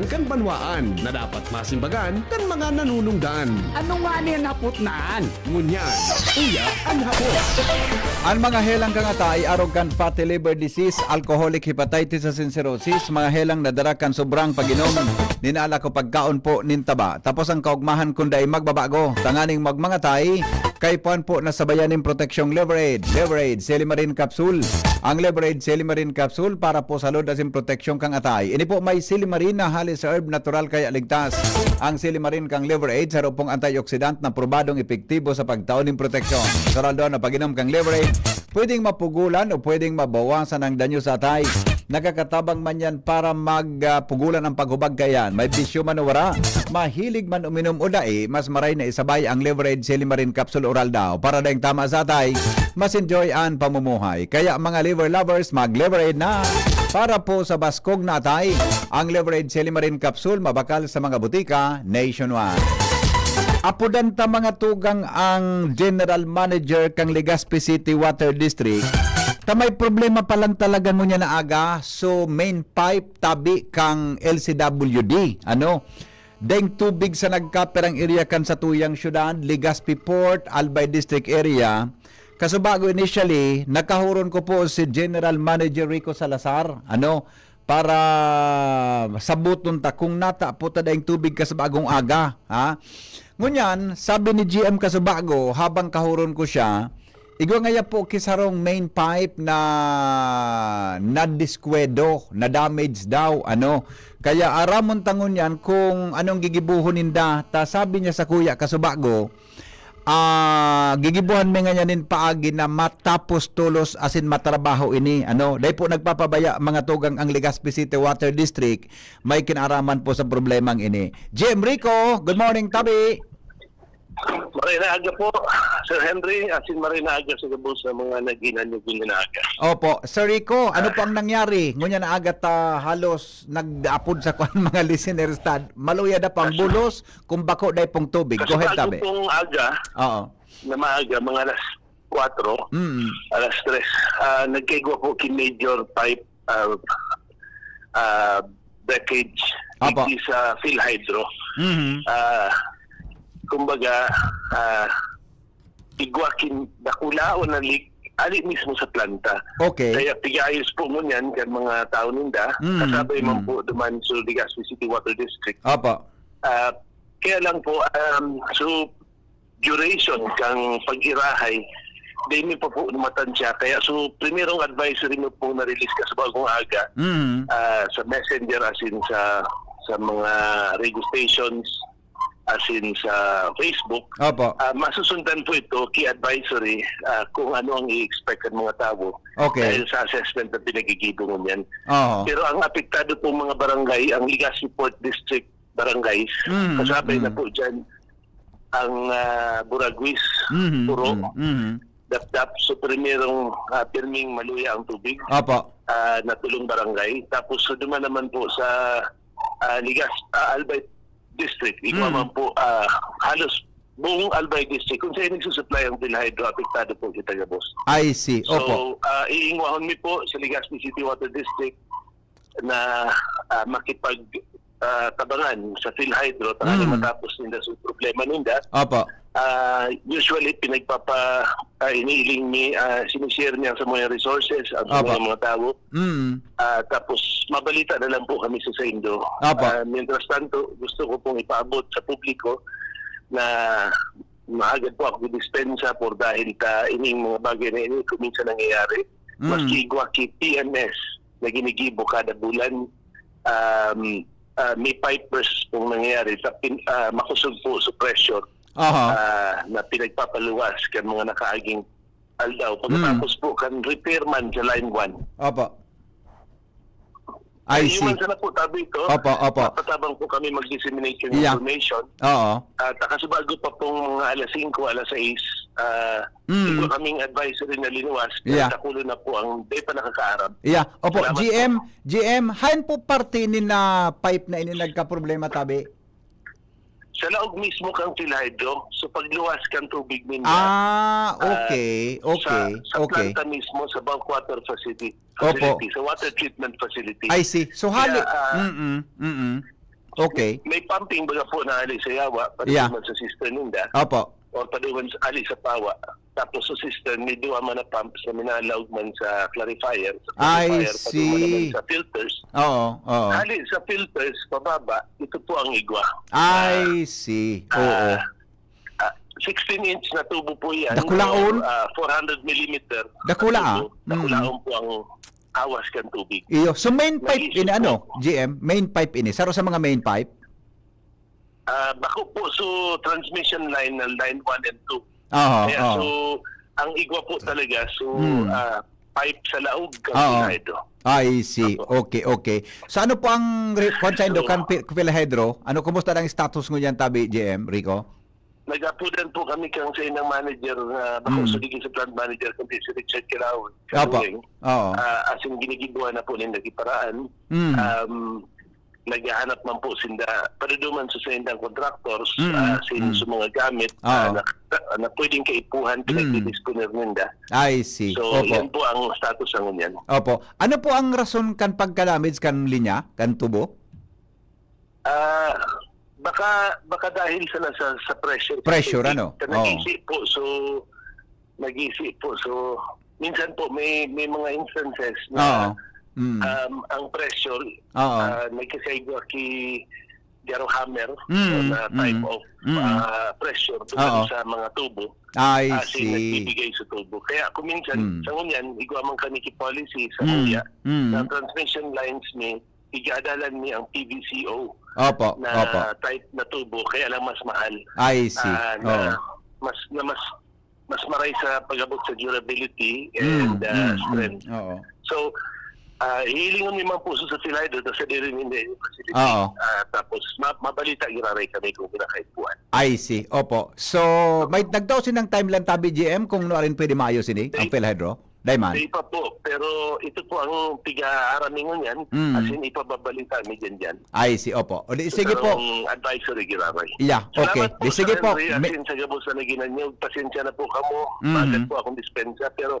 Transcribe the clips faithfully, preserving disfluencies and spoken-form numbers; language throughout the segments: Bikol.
kan banwaan na dapat masimbagan kan mga nanunungdan. Ano nga ni an hapot na an? Ngunyan, uya an hapot. An mga helang kan atay arog kan fatty liver disease, alcoholic hepatitis asin cirrhosis, mga helang nadara kan sobrang pag-inom nin alak o pagkaon po nin taba. Tapos an kaogmahan kun dai magbabago, tanganing magmangatay, kaipuhan po na sabayan nin proteksyong Liver Aid. Liver Aid, Silimarin Capsule. Ang Liver Aid, Silimarin Capsule para po sa load asin proteksyon kan atay. Ini po may silimarin na halis herb natural kaya ligtas. Ang silimarin kan Liver Aid, saro pong antioxidant na probadong epektibo sa pagtao nin proteksyon. Sa raldo na pag-inom kan Liver Aid, pwedeng mapugulan o pwedeng mabawasan ang danyo sa atay. Nakakatabang man yan para magpugulan ang paghubag kaiyan. May bisyo man o wara, mahilig man uminom o dai, mas maray na isabay ang Liver Aid Silimarin Capsule Oral daw. Para daing tama sa atay, mas enjoy an pamumuhay. Kaya mga liver lovers, mag-Liver Aid na! Para po sa baskog na atay, ang Liver Aid Silimarin Capsule mabakal sa mga butika nationwide. Apodan ta mga tugang ang General Manager kang Legazpi City Water District, ta may problema pa lang talaga ngunyan na aga. So, main pipe tabi kang L C W D, ano? Daing tubig sa nagkapirang area kan satuyang syudad, Legazpi Port, Albay District Area. Kasubago initially, nakahuron ko po si General Manager Rico Salazar, ano, para sabuton ta kung nata po ta daing tubig kasubagong aga, ha? Ngunyan, sabi ni G M Kasubago, habang kahuron ko siya, igwa ngaya po ki sarong main pipe na nadiskwedro, na-damage daw, ano. Kaya aramon ta ngunyan kung anong gigibohon ninda. Ta sabi niya sakuya Kasubago, ah, gigibohan mi nganyan nin paagi na matapos tolos asin matrabaho ini, ano. Dai po nagpapabaya, mga tugang, ang Legazpi City Water District, may kinaaraman po sa problemang ini. G M Rico, good morning, tabi. Maray na aga po, Sir Henry, asin maray na aga sa gabos sa mga naghinanyog na aga. Opo. Sir Rico, ano Ah. po ang nangyari? Ngunyan na aga ta halos nag-apod sa kwan mga listeners ta. Maluya na pang Kasi bulos, kung bako dai pong tubig. Kasi Go ahead, bago tabi. pong aga, Oo. na maaga, mga alas kwatro, Mm. alas tres, ah, nagkaigwa po ki major pipe, ah, ah, breakage Apo. digdi sa PhilHydro. Mhm. Ah, kumbaga, ah, igwa kin dakula o na leak ali mismo sa planta. Okay. Kaya pigayos po ngunyan kan mga tao ninda, Mm, kasabay man mm. po duman sa Legazpi City Water District. Apo. Ah, kaya lang po, um, so, duration kang pag-irahay, dai mi pa po matansya. Kaya so, primerong advisory mo pong na-release kasubagong aga, Mm. ah, sa messenger asin sa, sa mga radio stations, asin sa Facebook, Opo. ah, masusundan po ito ki advisory, ah, kung ano ang i-expect ng mga tao Okay. dahil sa assessment na pinagigibo ngunyan. Oo. Pero ang apektado pong mga barangay, ang Legazpi Port District barangays, Mm, kasabay na mm. po dyan ang, ah, Buraguis, Mhm, Puro, mhm, mhm. Dapdap. So, primerong, ah, pirming maluya ang tubig, Opo. ah, na tulong barangay. Tapos, so, duman naman po sa, ah, Ligas, ah, Albay District. Igwa Mm. man po, ah, halos buong Albay District. Kung saan nagsusupply ang PhilHydro, apektado po kita gabos. I see. So, Opo. ah, iingwahon mi po sa Legazpi City Water District na, ah, makipag, ah, tabangan sa PhilHydro, tanganing Mm. matapos ninda sa problema ninda. Opo. Ah, usually, pinagpapa-, ah, iniiling mi, ah, sinishare niya sa mga resources, ang sa Opo. mga, mga tao. Mm. Ah, tapos, mabalita na lang po kami sa saindo. Opo. Ah, mientras tanto, gusto ko pong ipaabot sa publiko na maagad po ako dispensa por dahil ta ining mga bagay na ini kung minsan nangyayari. Mm. Maski igwa ki P M S na ginigibo kada bulan, um, ah, may pipers pong nangyayari sa pin-, ah, makusog po sa pressure, Aha. ah, na pinagpapaluwas kan mga nakaaging aldaw. Pagkatapos Mm. po kan repairman sa line one. Opo. I Ay, see. Human sana po, tabi ko. Opo, opo. Mapatabang po kami mag-disseminate ng Yeah. information. Oo. At, ah, kasi bago pa pong mga alas singko, alas sais, ah, Mm. siguro kaming advisory na linuwas, pero Yeah. takulo na po ang di pa nakakaaram. Yeah. Opo, Salamat G M, po. G M, haen po parte ini na pipe na ini nagkaproblema, tabi? Sa laog mismo kang PhilHydro, so pagluwas kang tubig ninda, Ah, ah, okay, sa, okay, sa okay. planta mismo, sa bulk water facility, Opo. facility, sa water treatment facility. I see. So, Kaya, hali-, ah, mm-mm, mm-mm. Okay. May pumping baga po na ali sa yawa, Yeah. paduman sa cistern ninda, Opo. or paduman sa ali sa pawa. Tapos sa cistern, may duwa man na pumps na minalaog man sa clarifier. Sa I clarifier, paduman naman see. sa filters. Oo, oo. Ali sa filters, pababa, ito po ang igwa. I Ah, see. Oo. ah, ah, sixteen inch na tubo po yan. Dakulaon? Or, ah, four hundred millimeter Dakula, na ah. tubo. Dakulaon Mm. po ang awas kan tubig. Iyo. So, main pipe Nag-isip ini, ano, po. G M? Main pipe ini? Saro sa mga main pipe? Ah, bako po, so, transmission line na line one and two. Aha, Kaya, aha. so, ang igwa po talaga, so, Hmm. ah, pipe sa laog, Oo. Hydro. I see. Opo. Okay, okay. So, ano po ang re-, kwan sa indo, So, kan Pi-, Philhydro? Ano, kumusta ang status ngunyan tabi, G M, Rico? Nag-apodan po kami kang sa inang manager na bako Mm. sa digi sa plant manager, kundi si Richard Kilaw, Opo. Kaluweng. Oo. Ah, as in, ginigibuhan na po ninda giparaan. Mm. Um, naghahanap man po sinda, paduduman sa sendang contractors, Mm, ah, sin-, mm. sa mga gamit, Oo. ah, na, na pwedeng kaipuhan, Mm. pinagdidisponer ninda. I see. So, Opo. yan po ang status sa ngunyan. Opo. Ano po ang rason kan pagka-damage kan linya, kan tubo? Ah, baka, baka dahil sa, sa, sa pressure sa Pressure, tubig. ano? Sa Oo. nag-isi po, so, nag-isi po, so, minsan po may, may mga instances na, Oo. Mm. um, ang pressure, Oo. ah, nagkakaigwa ki Garo hammer, Mm, na type mm, of, mm. ah, pressure doon Oo. sa mga tubo. I As in, see. nagbibigay sa tubo. Kaya kung minsan, Mm. sa ngunyan, igwa man kami ki policy sa Mm, Muya, mm. na transmission lines ni, igadalan ni ang P V C O Opo, na opo. type na tubo, kaya lang mas mahal. I see. Ah, na Oo. mas, na mas, mas maray sa pag-abot sa durability Mm, and, ah, mm, strength. mm. Oo. So, ah, hihilingon mi man po sa Philhydro, sa diri ninda yung facility. Oo. Ah, tapos, ma-, mabalita giraray kami kung kinakaipuan. I see. Opo. So, may nagtao sinang timeline tabi, G M, kung nuarin pwede maayos ini, ang Philhydro? Dai man? Di pa po, pero ito po ang piga-aram mi ngunyan, Mm. as in, ipababalita mi dyan dyan. Ay, si, opo. O di, So, sige po. karong advisory giraray. Yeah, okay. Salamat po, Di, sige Sir po. Henry, as Me- in, sa gabos na naginanyog. Pasensya na po kamo. Mm. Maaga po akong dispensa, pero,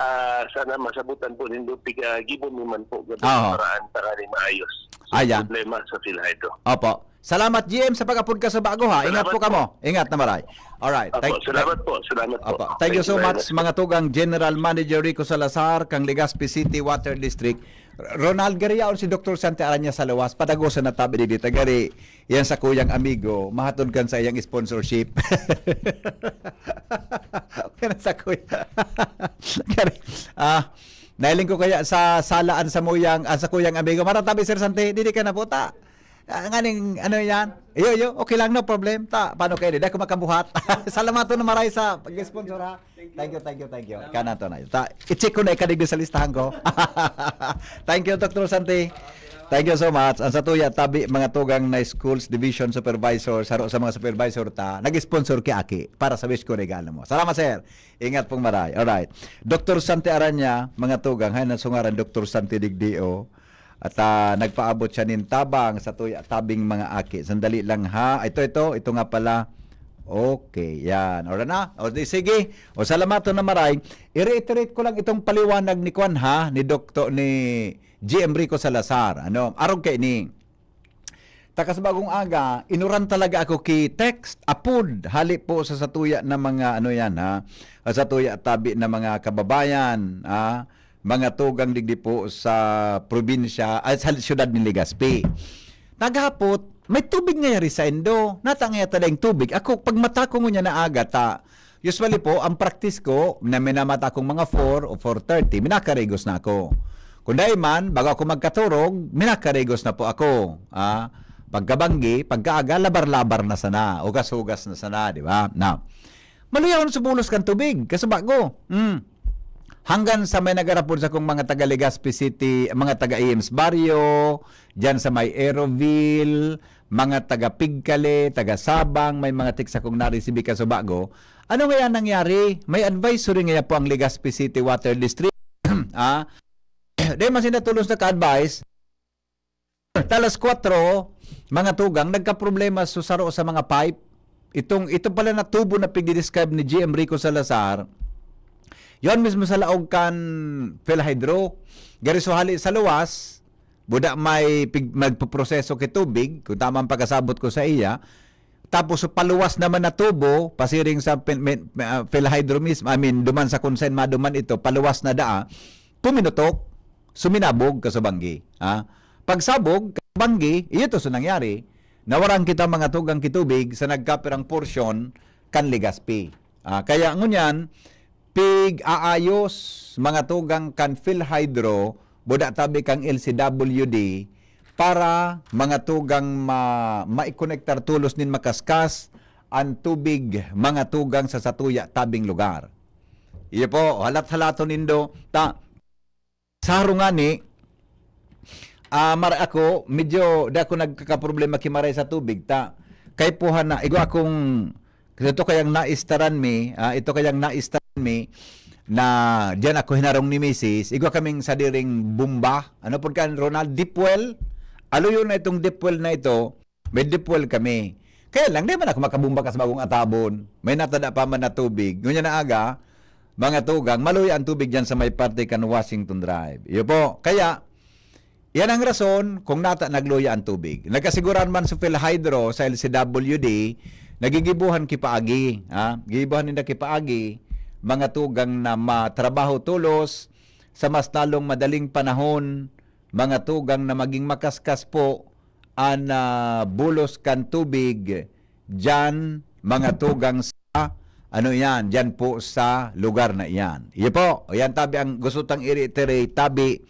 ah, sana masabutan po nindo, piga-gibo mi man po gabos Oo. na paraan para ni maayos. So, Ayan. problema sa Philhydro. Opo. Salamat, G M, sa pag-apod ka sa bago, ha. Ingat Salamat po kamo. po. Ingat na maray. Alright. Opo, Thank, salamat thank, po. Salamat po. Opo. Thank you Thank you so very much, much. mga tugang, General Manager Rico Salazar, kang Legazpi City Water District. Ronald, gari yaon si Doktor Santi Araña sa luwas. Padagoson na tabi digdi ta. Gari, yan sa kuyang amigo, mahatod kan sa iyang sponsorship. Yan sa kuya. Gari, ah, nailing ko kaya sa salaan sa muyang, ah, sa kuyang amigo. Maratabi, Sir Santi, didi ka na puta. Ah, nganing, ano yan? Iyo, iyo, okay lang, no problem. Ta, paano kayo? Di ako makabuhat. Salamaton na maray sa pag-sponsor, ha? Thank you, thank you, thank you. Kanan to na. Ta, i-check ko na ikadigdi sa listahan ko. Thank you, Doktor Santi. Thank you so much. Ang satuya, tabi, mga tugang na schools division supervisor, saro sa mga supervisor ta, nag-sponsor ki Aki para sa wish ko regalo mo. Salamat, sir. Ingat pong maray. Alright. Doktor Santi Aranya, mga tugang, hay nasungaran Doktor Santi Digdio. At, ah, nagpaabot siya nin tabang sa tuya, tabing mga aki. Sandali lang, ha. Ito, ito. Ito nga pala. Okay, yan. Ora na. O, di, sige. O, salamaton na maray. I-reiterate ko lang itong paliwanag ni Kwan, ha, ni Doktor, ni G M Rico Salazar. Ano? Arog kay ni. Takas bagong aga, inuran talaga ako ki text, apod, hali po sa satuya na mga, ano yan, ha? Sa tuya tabi na mga kababayan, ha? Mga tugang digdi po sa probinsya, ay, sa siyudad ni Legazpi. Naghapot, may tubig nga yari sa indo. Nata nga yata daing tubig. Ako, pag mata ko ngunyan na aga, ta, usually po, ang practice ko, na minamata akong mga four o four thirty, minakarigos na ako. Kung dai man, bago ako magkaturog, minakarigos na po ako. Ah, pagkabanggi, pagkaaga, labar-labar na sana, hugas-hugas na sana, di ba? Now, maluyahon sa bulos kan tubig, kasubago. Mm. Hanggang sa may nagarapod sa kong mga taga Legazpi City, mga taga Ames Barrio, dyan sa may Aeroville, mga taga Pigcale, taga Sabang, may mga text akong naresibi kasubago. Ano nga yan nangyari? May advisory nga po ang Legazpi City Water District. Ah, di man sila tulos naka-advise. Talas kwatro, mga tugang, nagkaproblema sa saro sa mga pipe. Itong, ito pala na tubo na pigdidescribe ni G M Rico Salazar, yon mismo sa laog kan Philhydro. Gari so hali sa luwas, buda may pig-, magpoproseso ki tubig, kung tama ang pagkasabot ko sa iya, tapos so paluwas naman na tubo, pasiring sa pin-, min-, ah, PhilHydro mismo, I mean, duman sa kung saen maduman ito, paluwas na daa, puminutok, suminabog ka sa banggi. Ha? Pagsabog, ka banggi, iyo to so nangyari, nawaran kita mga tugang ki tubig sa nagkapirang porsyon kan Legazpi. Ah, kaya ngunyan, pig-aayos, mga tugang kan PhilHydro, buda tabi kang L C W D, para mga tugang ma-, maikonektar tolos nin makaskas an tubig, mga tugang sa satuya tabing lugar. Iyo po, halat-halaton nindo, ta, sa harong ngani, ah, mara-, ako, medyo di ako nagkakaproblema ki maray sa tubig, ta, kay puhan na, igwa akong, ito kayang naistaran mi, ah, ito kayang naistaran mi, na diyan ako hinarong ni misis, igwa kaming sadiring bomba, ano pod kan, Ronald, deep well? Aluyon na itong deep well na ito, may deep well kami. Kaya lang, di man ako makabomba kas bagong atabon. May natada pa man na tubig. Ngunyan na aga, mga tugang, maluya ang tubig dyan sa may parte kan Washington Drive. Iyo po. Kaya, yan ang rason kung nata nagluya ang tubig. Nagkasiguran man sa PhilHydro, sa L C W D, nagigibuhan kipaagi. Ha? Gigibuhan ninda kipaagi, mga tugang na matrabaho tolos sa mas lalong madaling panahon, mga tugang na maging makaskas po an, ah, bulos kan tubig diyan, mga tugang sa, ano yan, diyan po sa lugar na iyan. Iyo po, yan tabi ang gusto tang i-reiterate, tabi,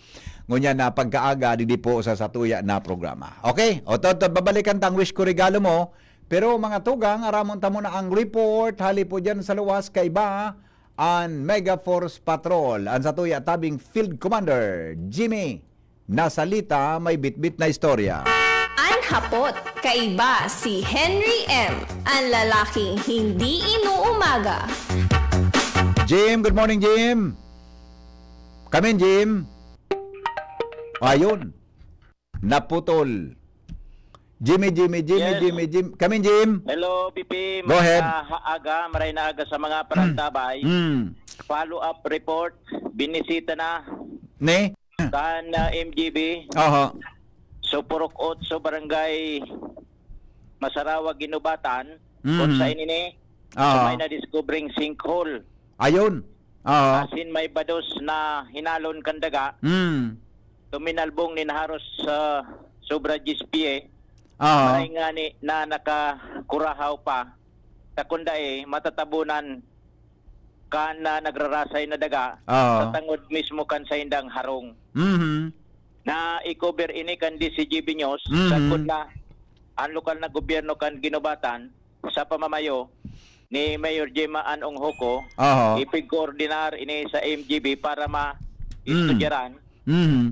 ngunyan na pagkaaga, didi po sa satuya na programa. Okay? O, Toto, babalikan tang wish ko regalo mo. Pero mga tugang, aramon ta muna ang report, hali po dyan sa luwas, kaiba, an Mega Force Patrol, an satuya tabing Field Commander, Jimmy Nasalita, may bitbit na istorya. An hapot, kaiba si Henry M, an lalaking hindi inuumaga. Jim, good morning, Jim. Kamin, Jim. Ayun. Naputol. Jimmy, Jimmy, Jimmy, Yes. Jimmy, Jim. Kamin, Jim. Hello, P P. Go ahead. Magandang aga, maray na aga sa mga parantabay. Mm. Follow-up report, binisita na Ne? kan, ah, M G B. Aha. So, Purok Otso, Barangay Masarawag, Guinobatan, Mhm. kung sa ini ni, Aha. sa may na-discovering sinkhole. Ayun. Aha. Asin may bados na hinalon kan daga. Mm. Tuminalbong nin haros sa sobra diyes pye. Aha. Maray ngani na nakakurahaw pa. Sa kundai, matatabunan kan na nagrarasay na daga Oo. sa tangod mismo kan saindang harong. Mhm. Na i-cover ini kan D C G B News, Mhm. sagkod na ang lokal na gobyerno kan Guinobatan sa pamamayo ni Mayor Gemma Ann Onghoco, Aha. ipigkoordinar ini sa M G B para ma-, Mm. istudyaran. Mhm.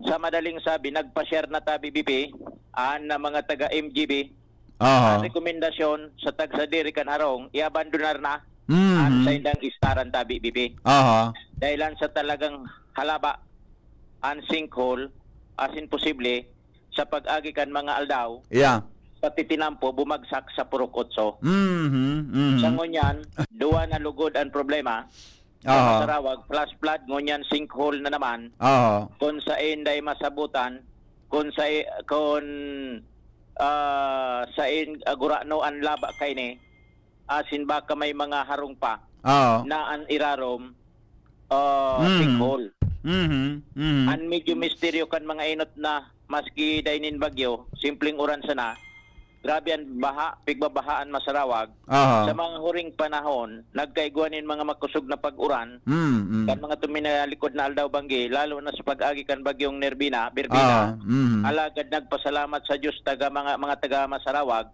Sa madaling sabi, nagpa-share na tabi, B P, an na mga taga M G B. Aha. Ang rekomendasyon sa tagsadiri kan harong, i-abandonar na Mhm. an saindang istaran tabi, B P. Aha. Dahilan sa talagang halaba an sinkhole, asin posible sa pag-agi kan mga aldaw, Yeah. pati tinampo, bumagsak sa Purok Otso. Mhm, mhm. Sa ngunyan, duwa na lugod an problema. Sa Aha. Masarawag, flash flood, ngunyan sinkhole na naman. Aha. Kung sain dai masabutan, kung sa-, kung, ah, sain, ah, gurano an laba kaini, asin baka may mga harong pa Oo. na an irarom, ah, Mhm. sinkhole. Mhm, mhm. An medyo misteryo kan mga inot na maski dai nin bagyo, simpleng uran sana, grabe an baha, pigbabaha an Masarawag. Aha. Sa mga huring panahon, nagkaigwa nin mga makosog na pag-uran Mm, mm. kan mga tuminalikod na aldaw banggi, lalo na sa pag-agi kan Bagyong Nerbina, Berbina. Ah, mm. Alagad nagpasalamat sa Diyos taga mga, mga taga Masarawag,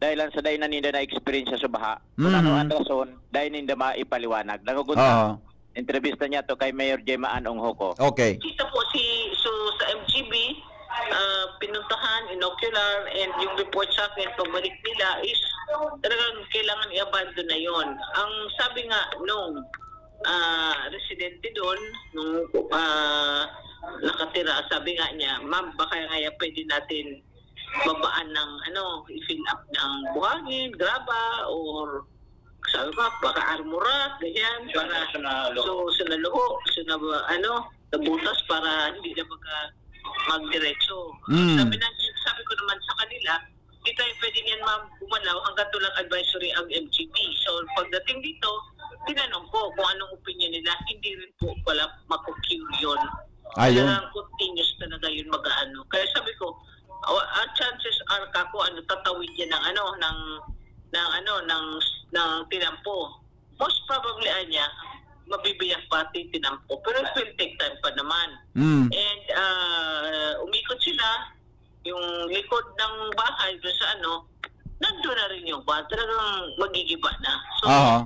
dahil lang sa dai na ninda na-eksperyensya sa baha. Kung ano Mhm. ang rason, dai ninda maipaliwanag. Nagugunta, Aha. entrevista niya to kay Mayor Gemma Ann Onghoco. Okay. Kita po si, so, sa M G B, ah, pinuntahan, inocular, and yung report sa akin, pagbalik nila is talagang kailangan i-abandon na yon. Ang sabi nga nung, ah, residente doon, nung, ah, nakatira, sabi nga niya, "Ma'am, baka nga yan pwede natin babaan ng ano, i-fill up ng buhangin, graba, or sabi ko, baka armor rack, ganyan, para so, sa naluho, so na, ano, nabutas para hindi na magka-, magdiretso. Mm. Sabi, ng, sabi ko naman sa kanila, di tayo pwede niyan, ma'am, gumalaw hanggang walang advisory ang M G B. So, pagdating dito, tinanong ko kung anong opinion nila. Hindi rin po pala mako-cure yun. Ayun. Talagang continuous talaga yun mag-aano. Kaya sabi ko, "Awa-, ang chances are kako, ano, tatawid yan ng, ano, ng, ng, ano, ng, ng tinampo." Most probably, anya, mabibiyak pa, titinampo. Pero it will take time pa naman. Mm. And, ah, umikot sila, yung likod ng bahay, doon sa ano, nandun na rin yung van. Talagang magigiba na. So, Aha.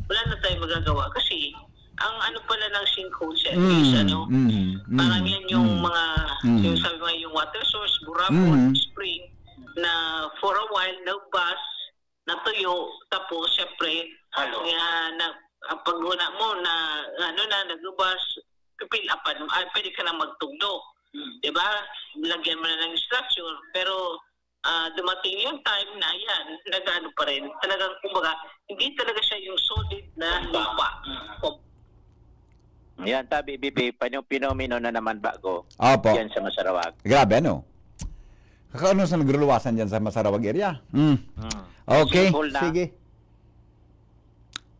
wala na tayong magagawa kasi ang ano pala ng sinkhole sa Mm, is ano, mm, mm, parang yan yung mm, mga, mm. yung sabi nga yung water source, burabot, Mm. spring, na for a while, nagbas, natuyo, tapos, syempre, Halo. nga, na, ang paguna mo na, ano na, nagbas, pipil-apan mo, ay, pwede ka na magtugdo. Hmm. Di ba? Lagyan mo na ng structure, pero, ah, dumating yung time na yan, nag-ano pa rin. Talagang, kumbaga, hindi talaga siya yung solid na lupa. Hmm. Yan, tabi, B P, pano-, pinomino na naman bago Opo. yan sa Masarawag. Grabe, ano? Kakaano sa nagluluwasan dyan sa Masarawag area? Mm. Hmm. Okay, Sinkhole na. sige.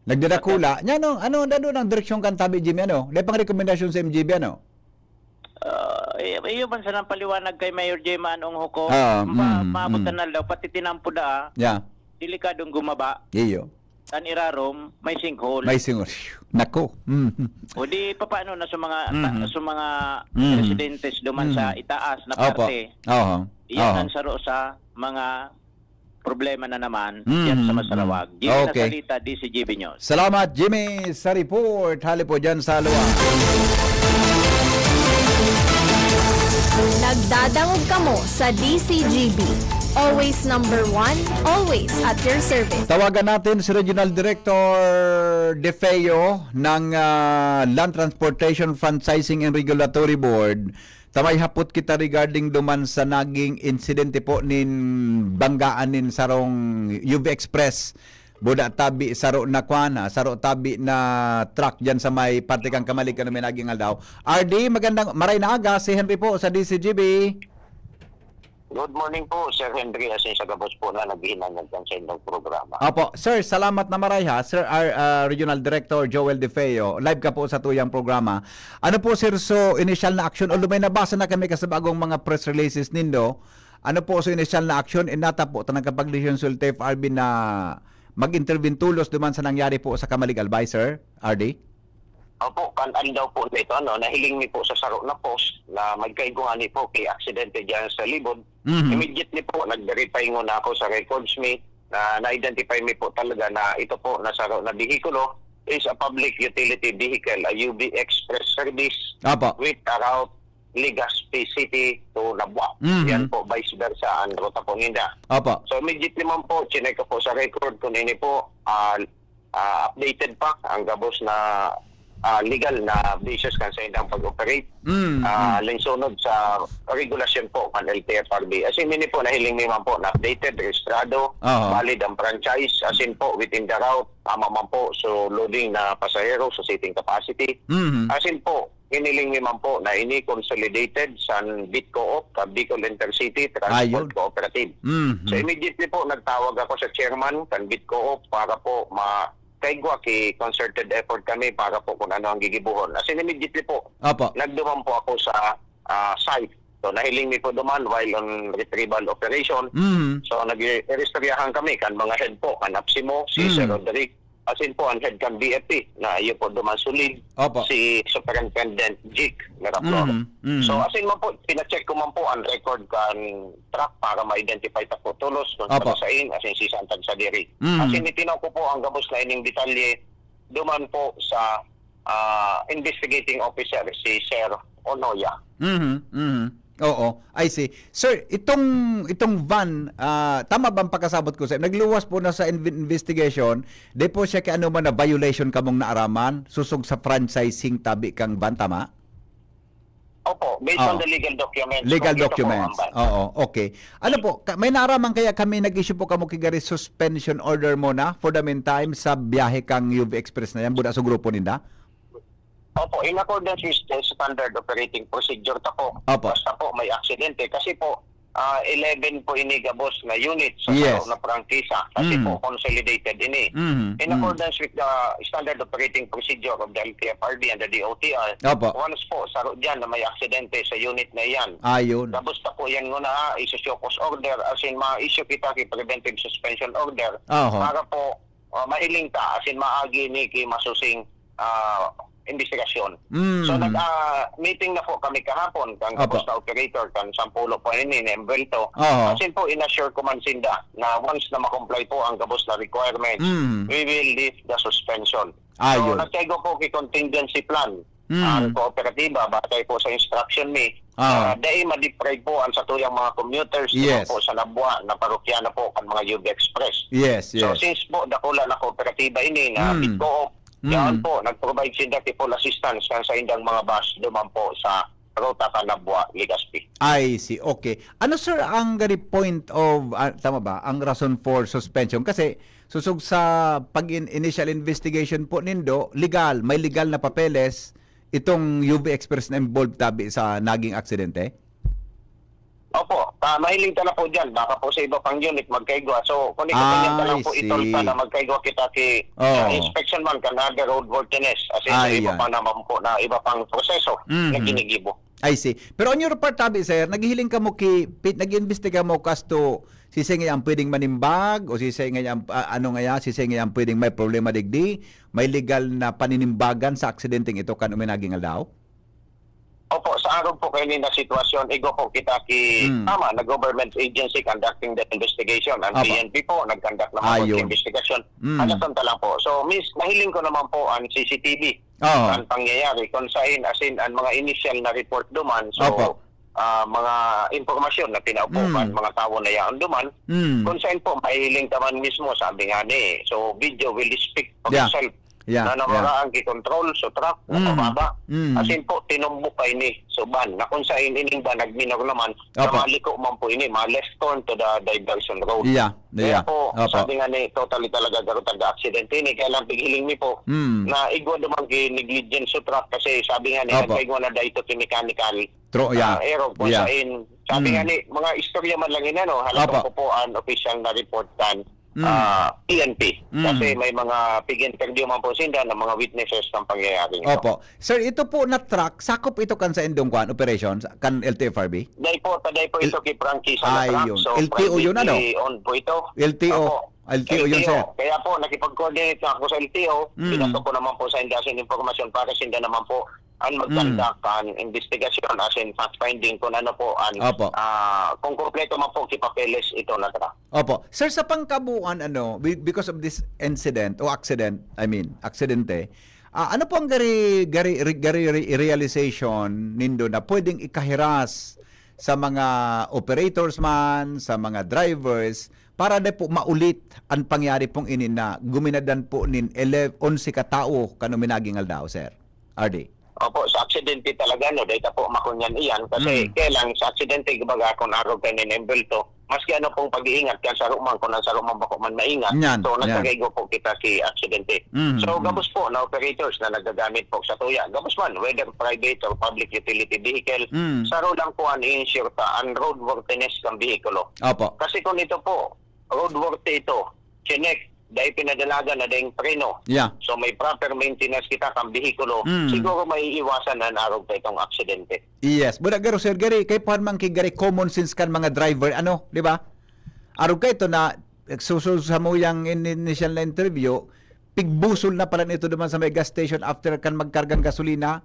Nagdadakula. Nya, ano, ano, ano ang direksyon kan tabi, Jimmy, ano? Dahil pang rekomendasyon sa M G B, ano? Ah, eh, iyo man sanang paliwanag kay Mayor J. Manong Huko. Ah, Ma-, mm, maabot mm. na daw, pati tinampo daa, Yeah. delikadong gumaba. Iyo. Tan irarom, may sinkhole. May sinkhole. Nako. Mm. O di, papaano na sa mga, Mhm. sa mga Mhm. residentes duman sa Mhm. itaas na Opo. parte? Oho. Yan Oho. ang saro sa mga problema na naman Mhm. yan sa Masarawag. Mhm. Jimmy Okay. Nasalita, D C G B News. Salamat, Jimmy, sa report. Hali po dyan sa Alua. Nagdadangog kamo sa D C G B. Always number one, always at your service. Tawagan natin si Regional Director De Feo ng, ah, Land Transportation Franchising and Regulatory Board. Ta may hapot kita regarding duman sa naging insidente po nin banggaan nin sarong U V Express. Buda tabi, saro na kwan, ah, saro tabi na truck dyan sa may parte kang Camalig, ano, may naging aldaw. R D, magandang, maray na aga, si Henry po sa D C G B. Good morning po, Sir Henry, asin sa gabos po na naghihinanyag kan sa inyong programa. Opo. Sir, salamat na maray, ha. Sir R-, ah, Regional Director Joel De Feo, live ka po sa tuyang programa. Ano po, sir, so initial na action? Although may nabasa na kami kasabagong mga press releases nindo, ano po so initial na action? Inata po, tanang kapag decision sulta F R B na mag-intervene tulos duman sa nangyari po sa Camalig, Albay, sir? R D? Opo, kan aldaw po na ito, ano, nahiling mi po sa saro na post na magkaigwa ni po kay aksidente dyan sa Libod. Mhm. Immediately po, nag-verify nguna ako sa records mi na na-identify mi po talaga na ito po na saro na behikulo is a public utility vehicle, a U V Express service Opo. with a route Legazpi City to Labuan. Mhm. Yan po, vice versa ang ruta po ninda. Opo. So, immediately man po, chinek ko po sa record kung ini po, ah, ah, updated pa ang gabos na, ah, legal na basis kan sa indang pag-operate. Mm, Ah, mm. Linsunod sa regulasyon po kan L T F R B. As in, ini po, nahiling mi man po na updated, rehistrado, Aha. valid ang franchise. As in po, within the route, tama man po. So, loading na pasahero sa seating capacity. Mhm. As in po, hiniling mi man po na ini consolidated sa Bitcoop, sa Bicol Intercity Transport Ayun. Cooperative. Mhm. So, immediately po, nagtawag ako sa chairman kan Bitcoop para po ma-, kaigwa ki concerted effort kami para po kung ano ang gigibuhon. As in, immediately po, Opo. nagduman po ako sa, ah, site. So, nahiling mi po duman while on retrieval operation. Mhm. So, nag-iristoryahan kami kan mga head po, kan APSEMO, si Mhm. Sir Roderick, as in po, ang head kan B F P, na iyo po duman sulid, Opo. si Superintendent Jake Miraflor. Mhm, mhm. So, as in man po, pina-check ko man po ang record kan truck para ma-identify ta po tulos kung Opo. saan, as in, si Santag Sadiri. Mhm. As in, itinaw ko po ang gabos na ining detalye, duman po sa, ah, investigating officer, si Sir Onoya. Mhm, mhm. Oo, I see. Sir, itong, itong van, ah, tama bang pagkasabot ko sa, nagluwas po na sa inv-, investigation, di po siya kay ano man na violation kamong naaraman, susog sa franchising tabi kang van, tama? Opo, based on Oo. the legal documents, Legal kompleto po documents. ang van. Oo, okay. Ano po, ka-, may naaraman kaya kami, nag-issue po kamo kigari suspension order muna for the meantime sa biyahe kang U V Express na yan, buda sa grupo ninda? Opo, in accordance with the standard operating procedure ta po, Opo. basta po may aksidente. Kasi po, ah, eleven po ini gabos na unit sa Yes. saro na prangkisa. Kasi Mm. po, consolidated ini. Mhm, In mm. accordance with the standard operating procedure of the L T F R B and the D O T R, Opo. once po, saro dyan na may aksidente sa unit na iyan, Ayun. gabos ta po yan nguna, ah, isi-show cause order, as in, ma-issue kita ki preventive suspension order Oho. para po, ah, mahiling ta, as in, maagi ni ki masusing, ah, investigasyon. Mm. So, nag, ah, meeting na po kami kahapon, kan Opo. gabos na operator, kan sampulo po ini, ni Embuelto. Oho. As in po, in-assure ko man sinda na once na ma-comply po ang gabos na requirements, Mm. we will lift the suspension. So, Ayun. nagkaigo po ki contingency plan Mm. ang kooperatiba, batay po sa instruction mi, Ah. na dai ma-deprive po ang satuyang mga commuters Yes. po sa Nabua na parokya na po kan mga U V Express. Yes, So, yes. since po dakula na kooperatiba ini na Mm. Midco-op, Mm. yaon po, nag-provide sinda ki full assistance kan saindang mga bus duman po sa ruta kan Nabua, Legazpi. I see. Okay. Ano, sir, ang gani point of, ah, tama ba, ang rason for suspension? Kasi sosog sa pag-in-, initial investigation po nindo, legal, may legal na papeles itong U V Express na involved tabi sa naging aksidente? Opo, ah, mahiling ta na po dyan. Baka po sa iba pang unit magkaigwa. So, kung ikaw Ah, ta lang I po itol pa see. na magkaigwa kita ki, Oh. ah, inspection man kan other roadworthiness. As in, sa iba Ayan. pa naman po na iba pang proseso na Mhm. ginigibo. I see. Pero on your part, tabi, sir, naghihiling kamo ki, pi-, nag-iimbestiga mo kasto sisay ngaya ang pwedeng manimbag o sisay ngaya ang, ah, ano ngaya, sisay ngaya ang pwedeng may problema digdi, may legal na paninimbagan sa aksidenteng ito kan uminaging aldaw? Opo, sa arog po kaini na sitwasyon, igwa po kita ki, Mm. tama, na government agency conducting the investigation. Ang Opo. P N P po, nag-conduct naman po Ayun. sa investigation. Mm. Alasan ta lang po. So, miss, nahiling ko naman po ang C C T V. Oo. Ang pangyayari, kung saan, as in, ang mga initial na report duman. So, Opo. ah, mga impormasyon na pinaupo Mm. kan mga tawo na yaon duman. Mm. Kung saan po, mahihiling ta man mismo, sabi nga ni, so, video will speak for Yeah. itself. Yeah, na yeah. nawaraan ki control sa truck na Mm. pababa. Mm. As in po, tinumbok kaini. So, van, na kung saan ining van, nagminor naman, na Opo. maliko man po ini, ma-left turn to the diversion road. Yeah, Kaya yeah. po, Opo. sabi nga ni, totally talaga garo taga-aksidente ini. Kaya lang, pighiling mi po, Mm. na igwa naman ki negligence sa truck kasi sabi nga ni, Opo. nagkaigwa na dahil ito ki mechanical Tro-, yeah. ah, error po Yeah. sa in. Sabi Mm. nga ni, mga istorya man lang ini, ano, halaga Opo. po po ang opisyal na report kan Mm. ah, P N P. Mm. Kasi may mga pig-interview man po sinda ng mga witnesses ng pangyayaring ito. Opo. Sir, ito po na truck, sakop ito kan sa indong kwan, operation, sa, kan L T F R B? Dai po, taday po Il-, ito ki prangkisa na truck. Ayun. So, L T O yun, ano? privately owned po ito. L T O. Opo. L T O yun, L T O. sir. Kaya po, nakipag-coordinate na ako sa L T O. Mm. Binato ko naman po sa inda sin impormasyon para sinda naman po ang Mm. magkanda kan investigasyon, as in fact-finding kung ano po ang, Opo. ah, kung kompleto man po ki papeles ito na truck. Opo. Sir, sa pangkabuuan, ano, be-, because of this incident o accident, I mean, aksidente, ah, ano po ang gari, gari, re-, gari re-, realization nindo na pwedeng ikahiras sa mga operators man, sa mga drivers, para di po maulit ang pangyari pong ini na guminadan po nin ele-, onse ka tawo kan uminaging aldaw, Sir R D? Opo, sa aksidente talaga, no, dahil ta po makunyan iyan. Kasi Mm. kaya lang, sa aksidente, kumbaga, kung araw kayo nin embulto, maski ano pong pag-iingat, kaya sa rumang, kung nasa rumang bako man maingat, Yan, so, yan. nagkakaigo po kita ki aksidente. Mm, So, mm. gabos po na operators na nagagamit po sa tuya. Gabos man, whether private or public utility vehicle, Mm. saro lang po ang i-ensure ta, ang roadworthiness ng bihikulo. Opo. Kasi kung ito po, roadworthy ito, chinek, dahil pinadalagan na dahil preno. Yeah. So, may proper maintenance kita kang bihikulo, Mm. siguro maiiwasan na narog pa itong aksidente. Yes. Buda garo, sir, gari, kay pahan man ki gari common sense kan mga driver, ano, di ba? Arog ka ito na, susul sa muyang in-, initial na interview, pigbusol na pala nito duman sa may gas station after kan magkargang gasolina,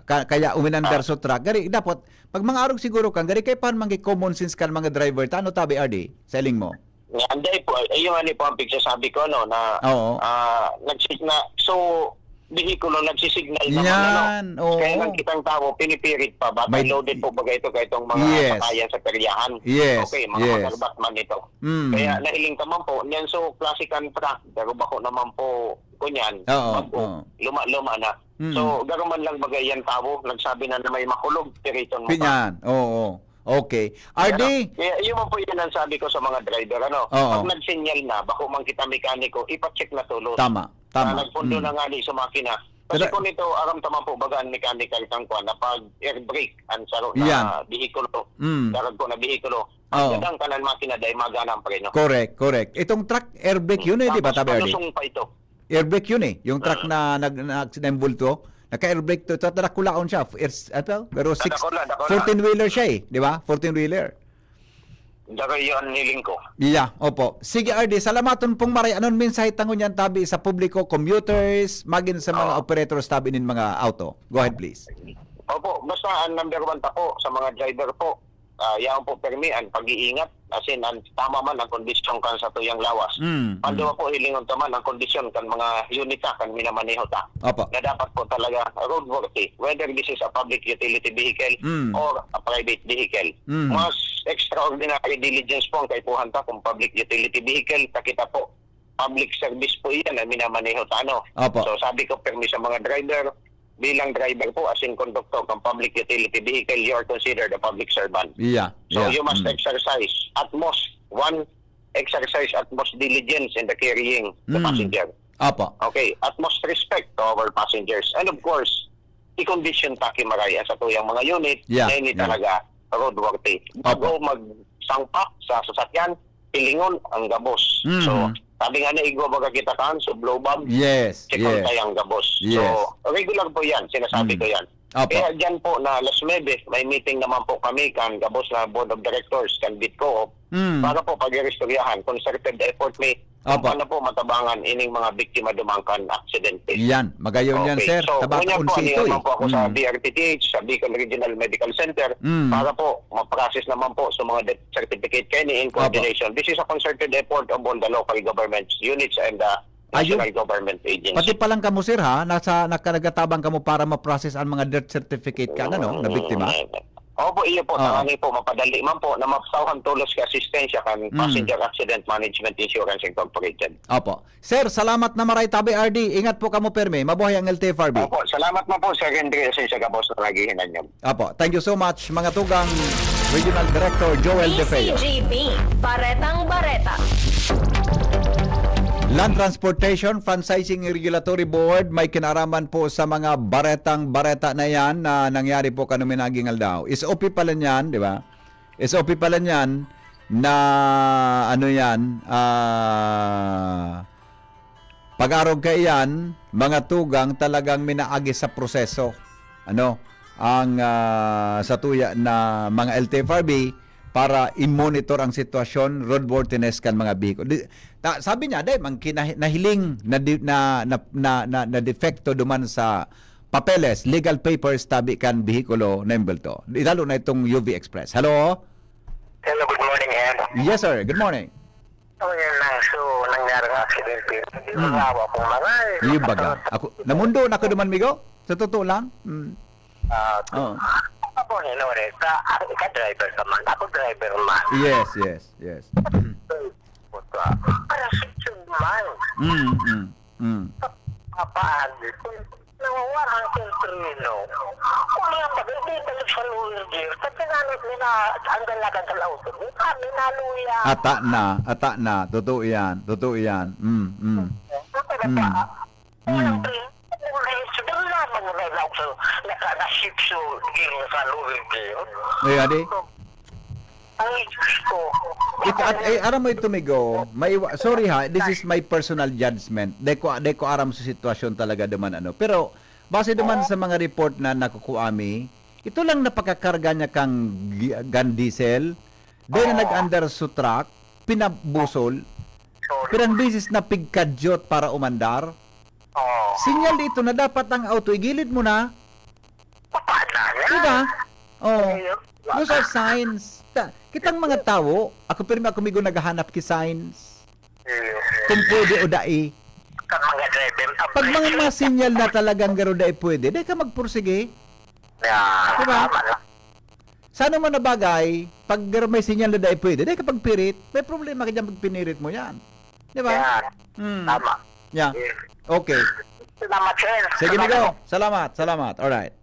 ka-, kaya uminandar Ah. sa truck. Gari, dapat, pag mga arog siguro kan, gari, kay pahan man ki common sense kan mga driver, ta, ano tabi, R D, sa iling mo? Nga, anday po, ay, yung ano po ang pigsasabi ko, no, na, Oo. ah, nagsig-, na, so, bihikulo, nagsisignal naman, ano? Yan, oo. Kaya lang kitang tao, pinipirit pa, baka May loaded po ba ito kaya itong mga Yes. sakayan sa peryahan? Yes, Okay, mga yes. magarbat man ito. Mm. Kaya nahiling ka man po, niyan so, classic ang truck, pero bako naman po, kunyan, Oo, bago, oo. luma-luma na. Mm. So, garo man lang bagay yan tao, nagsabi na na may makulog, piriton mo pa. Pinyan, oo. Okay. Yan R D? ang, kaya yun man po yun ang sabi ko sa mga driver, ano, Oo. pag nagsinyal na, bako man kita mekaniko, ipacheck na tulos. Tama, tama. Na nagpundo Mm. na nga ni sa makina, Kasi Kada- kung ito, aram ta man po baga ang mechanical kan kuan, na pag air brake ang saro Yan. na behikulo, Mm. darag ko na behikulo, Oo. ang gadang kan ang makina dai magana ang preno. Correct, correct. Itong truck, air brake yun eh, di ba, Tapos Tabi Ardi? Malusong pa ito. Air brake yun eh. Yung truck Mm. na nag na, na embulto, naka-air brake to. Ito, dakulaon siya. Air, ano, pero six, Dakula, dakula. fourteen-wheeler siya eh, di ba? Fourteen-wheeler. Daro yun ang hiling ko. Yeah, opo. Sige, Ardi, salamaton pong maray. Anong mensahe ta ngunyan tabi sa publiko, commuters, magin sa mga Oo. operators tabi nin mga auto? Go ahead, please. Opo, basta ang number one ta po sa mga driver po, ah, yaon po permi ang pag-iingat. As in, ang tama man ang kondisyon kan sa tuyang lawas. Mm, Ang mm. duwa po, hilingon ta man ang kondisyon kan mga unit ta, kan minamaneho ta. Opo. Na dapat po talaga roadworthy, whether this is a public utility vehicle Mm. or a private vehicle. Mm. Mas extraordinary diligence po ang kaipuhan ta kung public utility vehicle. Ta kita po, public service po iyan ang minamaneho ta, ano? Opo. So, sabi ko, permi sa mga driver, bilang driver po, as in conductor ng public utility vehicle, you are considered a public servant. Yeah. So, yeah. you must Mm. exercise at most one, exercise at most diligence in the carrying the Mm. passenger. Opo. Okay, at most respect to our passengers. And of course, i-condition ta ki maray ang satuyang mga unit Yeah, na hindi yeah. talaga roadworthy. Opo. Bago magsangpa sa sasakyan, pilingon ang gabos. Mhm. So, sabi nga na, igwa baga kita kan, so blow bomb, Yes, check yes. tayo ang gabos. Yes. So, regular po yan, sinasabi Mm. ko yan. Opo. Kaya dyan po na alas nuebe, may meeting naman po kami kan gabos na Board of Directors, kan Bitco, Mm. para po pag-iristoryahan. Concerted effort mi, Opo. Paano po matabangan ining mga biktima duman kan aksidente? Yan, magayon yan, Okay. sir. So, Tabata ngunyan po, unsi ano ito, naman eh. po ako sa Mm. D R T T H, sa Bicol Regional Medical Center, Mm. para po ma-process naman po sa mga death certificate kayo ni in Opo. coordination. This is a concerted effort of all the local government units and the Ayun. national government agencies. Pati pa lang kamo, sir, ha? Nasa, nakanatabang kamo para ma-process ang mga death certificate kan, ano, na biktima? Opo, iyo po. Oo. Tangani po, mapadali man po na mapasauhan tolos ka asistensya kan Mm. Passenger Accident Management Insurance Incorporated. Opo. Sir, salamat na maray, Tabi R D. Ingat po kamo, permi. Mabuhay ang L T F R B. Opo, salamat na po, Sir Henry, sa gabos na naghihinanyog. Opo. Thank you so much, mga tugang, Regional Director Joel De Feo. D C G B, Baretang Bareta. Land Transportation Franchising Regulatory Board, may kinaraman po sa mga baretang bareta na yan na nangyari po kanumi naging aldaw. S O P pala niyan, di ba? S O P pala niyan na, ano yan, ah, pag-arog kaiyan, mga tugang, talagang minaagi sa proseso. Ano? Ang, ah, satuya na mga L T F R B para i-monitor ang sitwasyon, roadworthiness kan mga bihiko. Di, ta, sabi niya, dai, mang kinahi-, nahiling na, di, na, na, na, na, na depekto duman sa papeles, legal papers, tabi kan behikulo na embulto. Di, lalo na itong U V Express. Hello? Hello, good morning, Ed. Yes, sir. Good morning. Oh, yan lang. So, nangyari ang aksidente. Hindi Hmm. ko awa kung maray. Iyo baga. Ako, namundo na ako duman, migo. Sa totoo lang. Mm. Ah, Oh. Ako, Henry, ka, ka driver ka man. Ako driver man. Yes, yes, yes. Puta. Para sa man. Mm, mm, mm. Papaagi ko. Nawawala ang filter, you know. Kung yan, pag hindi balik sa lower gear, pag tinanong nila, ang dalagan sa auto, may kami naluya. Ata na, ata na. Totoo yan, totoo yan. Mm, mm. Ang talaga, Mm. ah, Mm. walang pre-, walang pre-, siguro lamang na lang sa, naka, na-shift sa gear sa lower gear. Ay, adi? Ay, Diyos ko. Ito, at, eh, aram mo ito, migo, maiwa, sorry ha, this is my personal judgment. Di ko, di ko aram sa sitwasyon talaga duman, ano. Pero, base duman sa mga report na nakukuha mi, ito lang napakakarga niya kang gi-, gun diesel, then na nag-andar sa truck, pinabusol, pirang bisis na pigkadyot para umandar. Oh, Sinyal dito na dapat ang auto, igilid mo na. paano na? Diba? Oh. Ayun. Those are signs. Ta, kitang mga tawo, ako pirmi ako migo naghahanap ki signs. Ayun. Kung pwede o dai. Sa mga driver, ang Pag mga, mga sinyal na talagang garo dai pwede, dai ka magpursige. Yeah, Diba? Tama na. Sa ano man na bagay, pag garo may sinyal na dai pwede, dai ka pagpirit, may problema ka dyan pag pinirit mo yan. Diba? Yan. Hmm. Tama. Yeah. Yes. Okay. Salamat, sir. Sige, Salamat. migo. Salamat, salamat. Alright.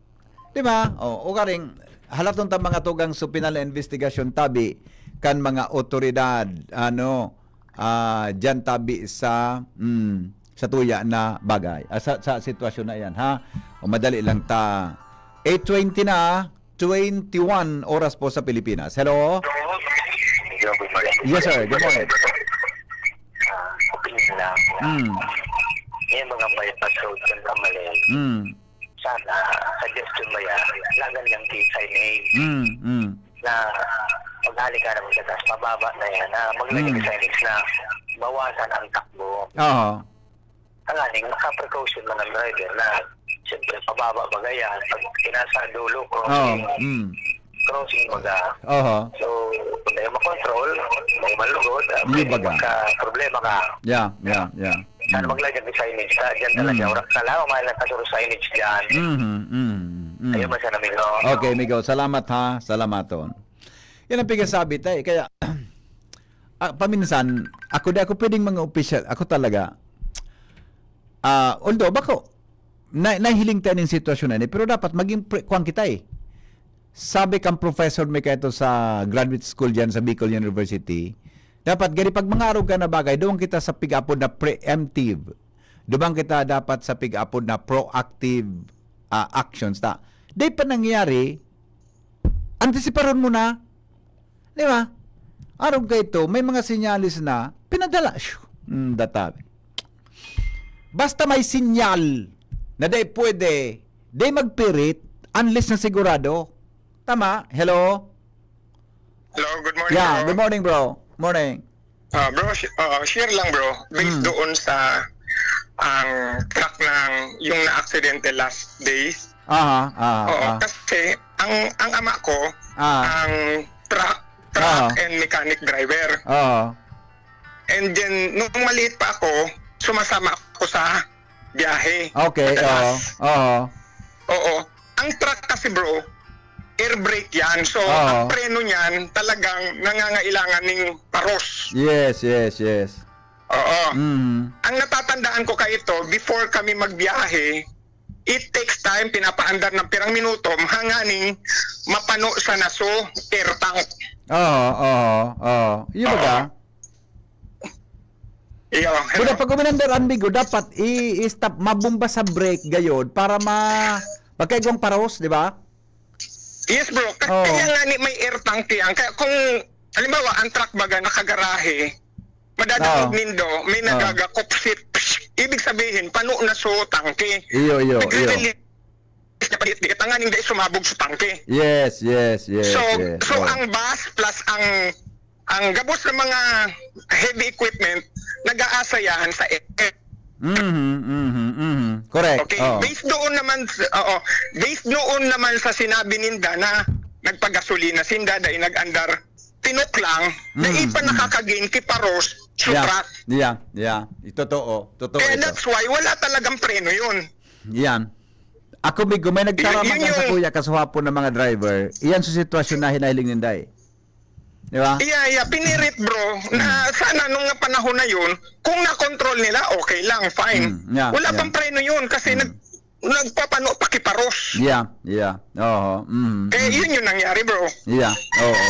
Diba? O, o karing, halaton ta mga tugang sa penal na investigasyon tabi kan mga otoridad, ano, ah, dyan tabi sa, mm, sa tuya na bagay. Ah, sa, sa sitwasyon na yan, ha? O madali lang ta. Eight twenty na, twenty-one oras po sa Pilipinas. Hello? Hello, good morning. Yes, sir. Good morning. Ah, opinion lang. Mm. Yung mga bypass road sa Kamalay. Mm. Sana, suggestion ba yan? Lagan ng signage Mm, mm. na maghali ka naman sa taas, mababa na yan, na maglagay Mm. ng signage na bawasan ang takbo. Oo. Ang aning maka-precaution man ang driver na, siyempre, pababa baga yan. Pag pinasa dulo, Oo. crossing, Mm. crossing baga. Oho. So, kung tayo makontrol, may malugod, ah, Yung pwede baga. magka-problema ka. Yeah, yeah, yeah. Sana Mm. maglagay ng signage ka. Diyan talaga, Mm. oras na lang, umayan ang kasuro signage dyan. Mhm, mhm, mhm. Ayun man sana, amigo. Okay, amigo. Salamat, ha. Salamaton. Yan ang pigkasabi, tay. Kaya, ah, paminsan, ako di ako pwedeng mga opisyal. Ako talaga, ah, although, bako, na, nahiling tayo ng sitwasyon na ni, pero dapat maging pre-, kwan kita eh. Sabi kang professor may kaito sa graduate school dyan sa Bicol University, dapat gani pag mga arog ka na bagay, doon kita sa pig-apod na preemptive. Doon kita dapat sa pig-apod na proactive, ah, actions ta. Di pa nangyari, antisiparon mo na. Di ba? Arog ka ito, may mga sinyalis na pinadala. Shoo! Mm, databi. Basta may sinyal na di pwede, di magpirit, unless na sigurado. Tama? Hello? Hello, good morning, Yeah, bro. Good morning, bro. Morning. Ah, bro, sh- ah, share lang, bro. Based Mm. doon sa ang truck ng yung na-aksidente last days. Aha, aha, Oo, aha. kasi ang ang ama ko, Ah. ang truck, truck Aha. and mechanic driver. Oo. And then, nung maliit pa ako, sumasama ako sa biyahe. Okay, Madalas. oo, oo. Oo. Ang truck kasi, bro, air brake yan. So, Oo. ang preno niyan, talagang nangangailangan ning paros. Yes, yes, yes. Oo. Mhm. Ang natatandaan ko kaito, before kami magbiyahe, it takes time, pinapaandar ng pirang minuto, mahanganing mapano sa naso, air tank. Oo, oo, oo. Yung baga? Oo. Iyo, hello? Buda, pag uminandar ang bigo, dapat i-, i-stop, mabumba sa brake gayod para ma-, magkaigwang paros, di ba? Yes, bro. Ka-, Oo. kaya nga ni may air tank yan. Kaya kung, halimbawa, ang truck baga nakagarahe, madadangog Oo. nindo, may Oo. nagagakop, psh, psh, ibig sabihin, pano na so tangke. Iyo, iyo, iyo. Nagre-release na paliit-liit, tanganing dai sumabog sa tangke. Yes, yes, yes, So, yes. so Oo. ang bus plus ang, ang gabos na mga heavy equipment, nag-aasayahan sa air. Mhm, mhm, mhm. Correct. Okay, Oo. based doon naman sa, oo, based doon naman sa sinabi ninda na nagpagasolina sinda, dai nag-andar, tinok lang, dai Mm, pa mm. nakakagain ki paros, Yeah, suprat. yeah, yeah. Totoo, totoo Kaya ito. that's why wala talagang preno yun. Yan. Ako, Migo, may nagtaraman Yun, yun ka sa yung kuya, kasuhapon ng mga driver. Iyan sa sitwasyon na hinahiling ninday. Di ba? Iya, iya, pinirit, bro, na Mm. sana nung panahon na yun, kung na-control nila, okay lang, fine. Mm, yeah, Wala yeah. pang preno yun kasi Mm. nag-, nagpapano pakiparos. Yeah, yeah. Oo. Mm, Eh, mm. yun yung nangyari, bro. Yeah, oo.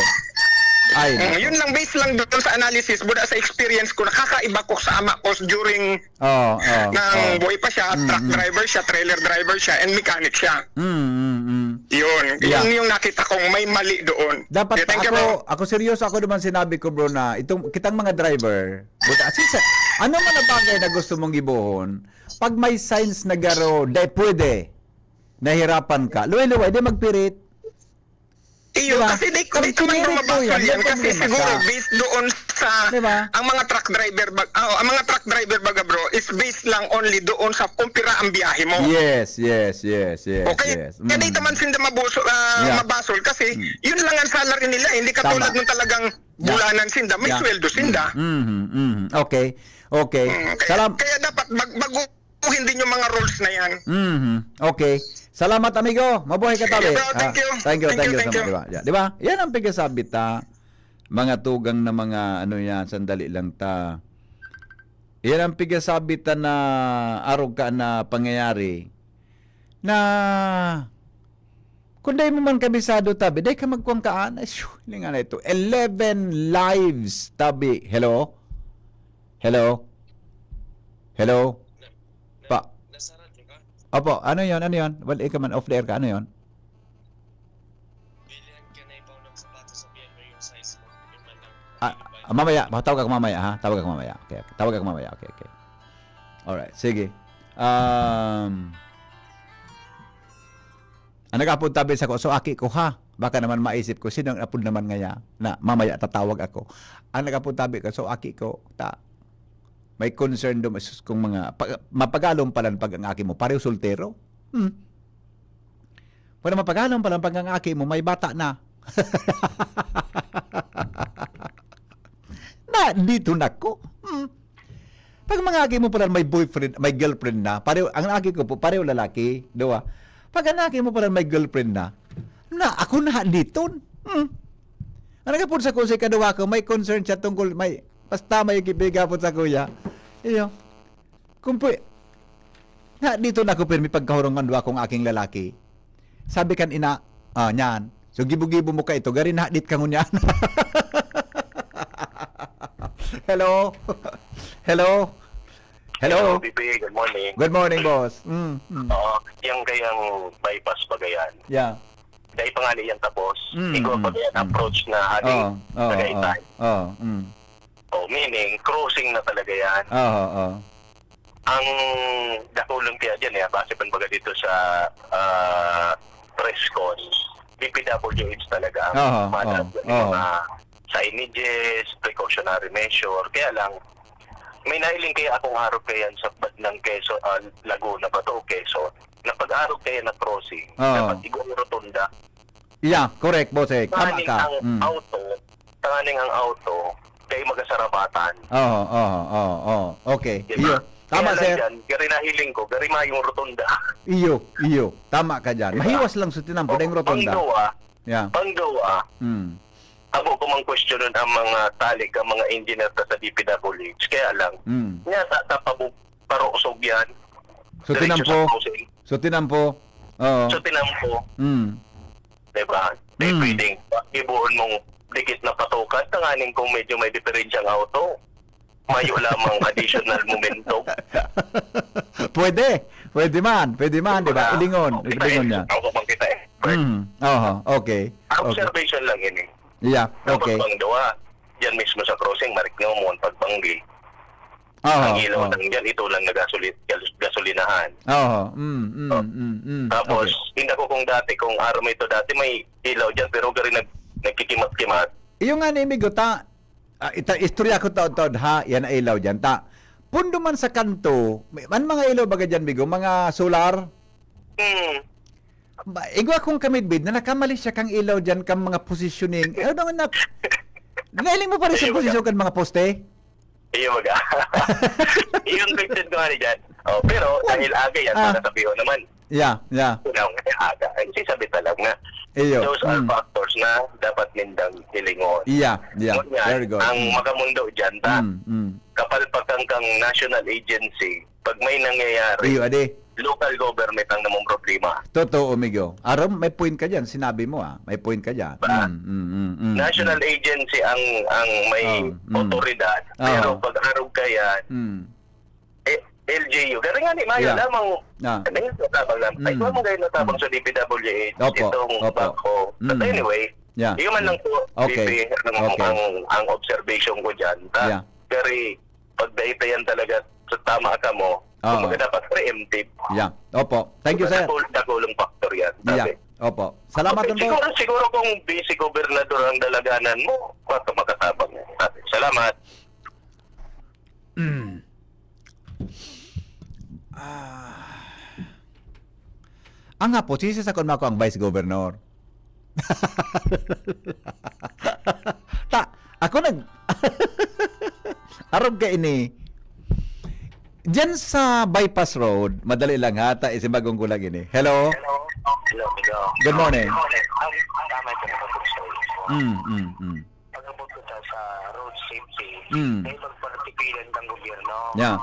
Ay, Mm, nako. yun lang, based lang doon sa analysis, buda sa experience ko, nakakaiba ko sa ama ko during Oo, oo, ng oo. buhay pa siya, Mm, truck mm. driver siya, trailer driver siya, and mechanic siya. Mm, mm, mm. Yun. Yeah. Yun yung nakita kong may mali doon. Dapat Yeah, thank you, ako, bro. ako seryoso ako naman sinabi ko, bro, na itong, kitang mga driver, buta, since, ano man ang bagay na gusto mong gibohon, pag may signs na garo, di pwede, nahirapan ka, luway-luway, di magpirit. Iyo, Diba? kasi di, Pag di ka man pinilit mo mabasol yan, yan, may kasi problema siguro ka. based doon sa Diba? ang mga truck driver, bag, ah, ang mga truck driver, baga, bro, is based lang only doon sa kung pira ang biyahe mo. Yes, yes, yes, yes, Okay, yes. kaya di Mm. naman sinda mabuso-, ah, Yeah. mabasol kasi Mm. yun lang ang salary nila, hindi katulad Tama. nung talagang Yeah. bulanan sinda, may Yeah. sweldo sinda. Mm, mhm, mhm. Okay. Okay. Mm, kaya, Salam- kaya dapat mag-, bago hindi yung mga rules na yan. Mhm. Okay. Salamat, amigo. Mabuhay ka, tabi. Sige, bro. Thank Ah, you. thank you, Thank thank you, you, thank so much. you. Di ba? Yeah, di ba? Yan ang pagkasabi ta. Mga tugang na mga, ano yan, sandali lang ta. Yan ang pagkasabi ta na arog ka na pangyayari na kung dai mo man kabisado, tabi, dai ka magkuwang kaan. Ay, shoo, hilingan na ito. Eleven lives, tabi. Hello? Hello? Hello? Opo, ano yon? Ano yon? Well, ikaw man, off the air ka. Ano yon? Bilhan ka na ibaw ng sapatos sa B M W yung size mo. Yung man lang. Ah, ah, mamaya, tawag ako mamaya, ha? Tawag ako mamaya. Okay, okay. Tawag ako mamaya. Okay, okay. Alright, sige. Um, ang nag-apod tabi sa ko, so aki ko ha. Baka naman maisip ko, sino ang apod naman ngaya na mamaya tatawag ako. Ang nag-apod tabi ko, so aki ko, ta, may concern do, mas kung mga, pag, mapagalom palan pag ang aki mo, pareho soltero. Hmm. Pero mapagalom palan pag ang aki mo, may bata na. Na, dito na ko. Hmm. Pag mga aki mo pala may boyfriend, may girlfriend na, pareho, ang aki ko po, pareho lalaki, diba? Pag ang aki mo pala may girlfriend na, na, ako na dito. Hmm. Ang nagapon sa ko, si kadawa ko, may concern siya tungkol, may, basta may kipigapon sa kuya. Iyo. Kung pwe-, na, dito na ako pirmi pagkahurong kan duwa kong aking lalaki. Sabi kan ina, ah, niyan, "So, gibo-gibo mo ka ito, gari nahadit ka ngunyan." Hello? Hello? Hello? Hello, B B, good morning. Good morning, boss. Mm, mm. Oo, yung kayang bypass ba yan? Yeah. Dahil pa nga niyan tapos, Mm, ikaw mm, pa yan, mm. Approach na hali Oo, oo, sa Tagaytay. Oo, oo, mm. Oh, meaning, crossing na talaga yan. Oo, oo. Ang dakulon kaya dyan, eh, base pa baga dito sa, ah, press con, D P W H talaga ang Oo, malag-, oo, yung oo. Mga signages, precautionary measure. Kaya lang, may nahiling kaya akong harap kaya sa bad ng Quezon, ah, Laguna ba to o Quezon? Na pag-arog kaya na crossing, Oo. Dapat igwa ang rotunda. Yeah, correct, boss, eh. Tama Tanganing ka. Ang Mm. Auto, tanganing ang auto, kay magasarabatan. Oo, oo, oo, oo. Okay. Di ba? Iyo. Tama, Kaya lang sir. Dyan, gari nahiling ko, gari mayong rotunda. Iyo, iyo. Tama ka dyan. Di ba? Mahiwas lang sa tinampo, O, daing rotunda. Pangduwa, Yeah. Pangduwa, Mm. Ako ko mang questionon ang mga tali ka, mga engineer ta sa D P W H. Kaya lang, Mm. Niya ta, ta pabu-, parusog yan. So, Diretso tinampo. Sa crossing. So, tinampo. Oo. So, tinampo. Mm. Diba? Di Mm. Pwedeng ibuon mong dikit na patukad, tanganing kung medyo may diferensyang auto, mayo lamang additional momentum. Pwede. Pwede man. Pwede man, di ba? Diba? Ilingon. Kita Ilingon eh, niya. Ako mang kita eh. Mm. Oho. Okay. Okay. Observation lang yun eh. Yeah. Tapos Okay. Pangduwa, dyan mismo sa crossing, marikno mo ang pagbanggi. Oo, Ang ilaw oo. Lang dyan, ito lang na gasoli-, gas-, gasolinahan. Oo, mm, mm, Oh. Mm, mm. Tapos, Okay. Hindi ko kung dati, kung army ito dati, may ilaw dyan, pero gari nag-, nagkikimat-kimat. Iyo nga ni Migo, ta, ah, ita-, istorya ko taod-taod, ha, yan ang ilaw dyan, ta. Pundo man sa kanto, may, man mga ilaw baga dyan, Migo, mga solar? Hmm. Ba, igwa kong kamidbid na nakamali siya kang ilaw dyan, kang mga positioning. Ano naman na, Nailing mo pa rin sa Ayun, posisyon kan mga poste? Iyo, baga. Yung question ko nga ni Jan. Oh, pero Wal- dahil aga yan, Ah. Sasabihin naman. Yeah, yeah. Ikaw nga, aga. Ay, si sabi talaga nga. Iyo. Those are Mm. factors na dapat nindang hilingon. Yeah, yeah. Ngunyan, Very good. Ang Mm. makamundo dyan, ta, Mm, mm. kapalpakan kang national agency, pag may nangyayari, Iyo, adi. Local government ang namang problema. Totoo, Migo. Aram, may point ka dyan. Sinabi mo, ah. May point ka dyan. Ba? Mm, mm, mm, mm, National mm. Agency ang, ang may Oh, mm. Otoridad. Oh. Pero pag arog ka yan, Mm. eh, L G U. Gari nga ni Mayo Yeah. lamang. Ah. Ano yun? Natabang lang. Ay, Mm. wala mong gaya natabang Mm. sa D P W H. Opo, Itong opo. Bangko. But Mm. anyway, Yeah. yun man lang po, Okay. P P, ang, Okay. ang, ang observation ko dyan. Ta, Yeah. Gari, pag dahil yan talaga sa tama ka mo, Oo. Kumbaga dapat preemptive. Yeah. Opo. Thank you, sir. Dakul-, dakulong factor yan, Yeah. sabi. Opo. Salamat Okay, din po. Siguro, siguro kung vice gobernador ang dalaganan mo, baka makatabang yan, sabi. Salamat. Mm. Ah. Ang hapot, sisisakon mo ako ang vice governor. Ta, ako nag-, arog ka ini. Diyan sa bypass road, madali lang ha, ta, isibagong ko lang ini. Hello? Hello, hello. Good morning. Good morning. Ang, ang tama ito na pag-, Mm, mm, mm. Pag-abot ko ta sa road safety, Mm. may pagpartipilan ng gobyerno. Yeah.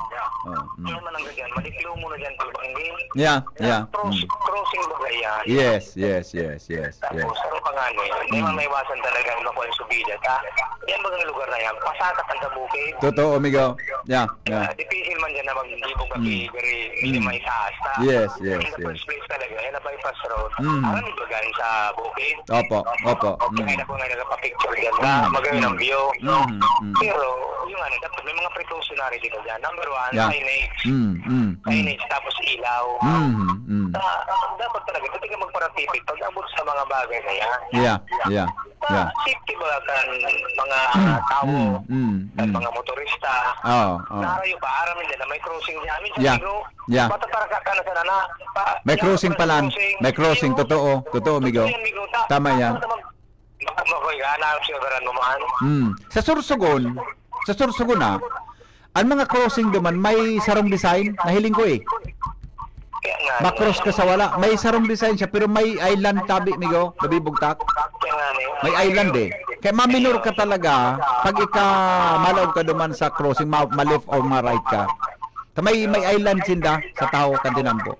Oh. Ano man ang ganyan, maliklong mo na dyan pagbanggi. Yeah, yeah. Cross, Mm. crossing baga yan. Yes, yes, yes, yes, Tapos, yes. ano pa nga ni, hindi man Mm. maiwasan talaga ang makuha yung subida. Ta, yan bagang lugar na yan, pasakat ang sa bukid. Totoo, amigo. Yeah, yeah. Ah, difícil man dyan na maglibog ka Mm. kay very Mm. minimize sa asta. Yes, yes, In the yes. first place talaga, yan ang bypass road. Mm. Alam mo ba dyan sa bukid? Opo, opo. Okay, Mm. na po nga nagpa-picture dyan. Mm. Ah, magayon ang Mm. view. Mm, mm. Pero, yung ano, dapat may mga precautionary dito dyan. Number one, Yeah. signage. Mm, mm, mm. Signage, tapos ilaw. Mm, mm. Ah, dapat talaga, hindi ka magparatipid pag abot sa mga bagay na yan. Yeah, yeah, Sa yeah. safety ba kan mga Mm, tao, mm, mm, kan mm. mga motorista, Oo, oo. narayo pa, aram nila na may crossing dyan. Minsan, Yeah, siguro, yeah. matataraka ka na sana na, pa, May yung crossing cross-, pala. crossing, May crossing, yung totoo. Totoo, amigo. Totoo yan, amigo. Ta-, Tama yan. tapos naman, Baka makoy ka, alam siya, baran mo man. Hmm. Sa Sorsogon, sa Sorsogon, ah, ang mga crossing duman may sarong design, nahiling ko, eh. Kaya nga, Makross ka sa wala. May sarong design siya, pero may island tabi, migo, nabibugtak. Kaya nga, eh. May island, eh. Kaya maminor ka talaga pag ika malaog ka duman sa crossing, ma, ma-left or ma-right ka. Ka may, may island sinda sa tahaw kan tinampo.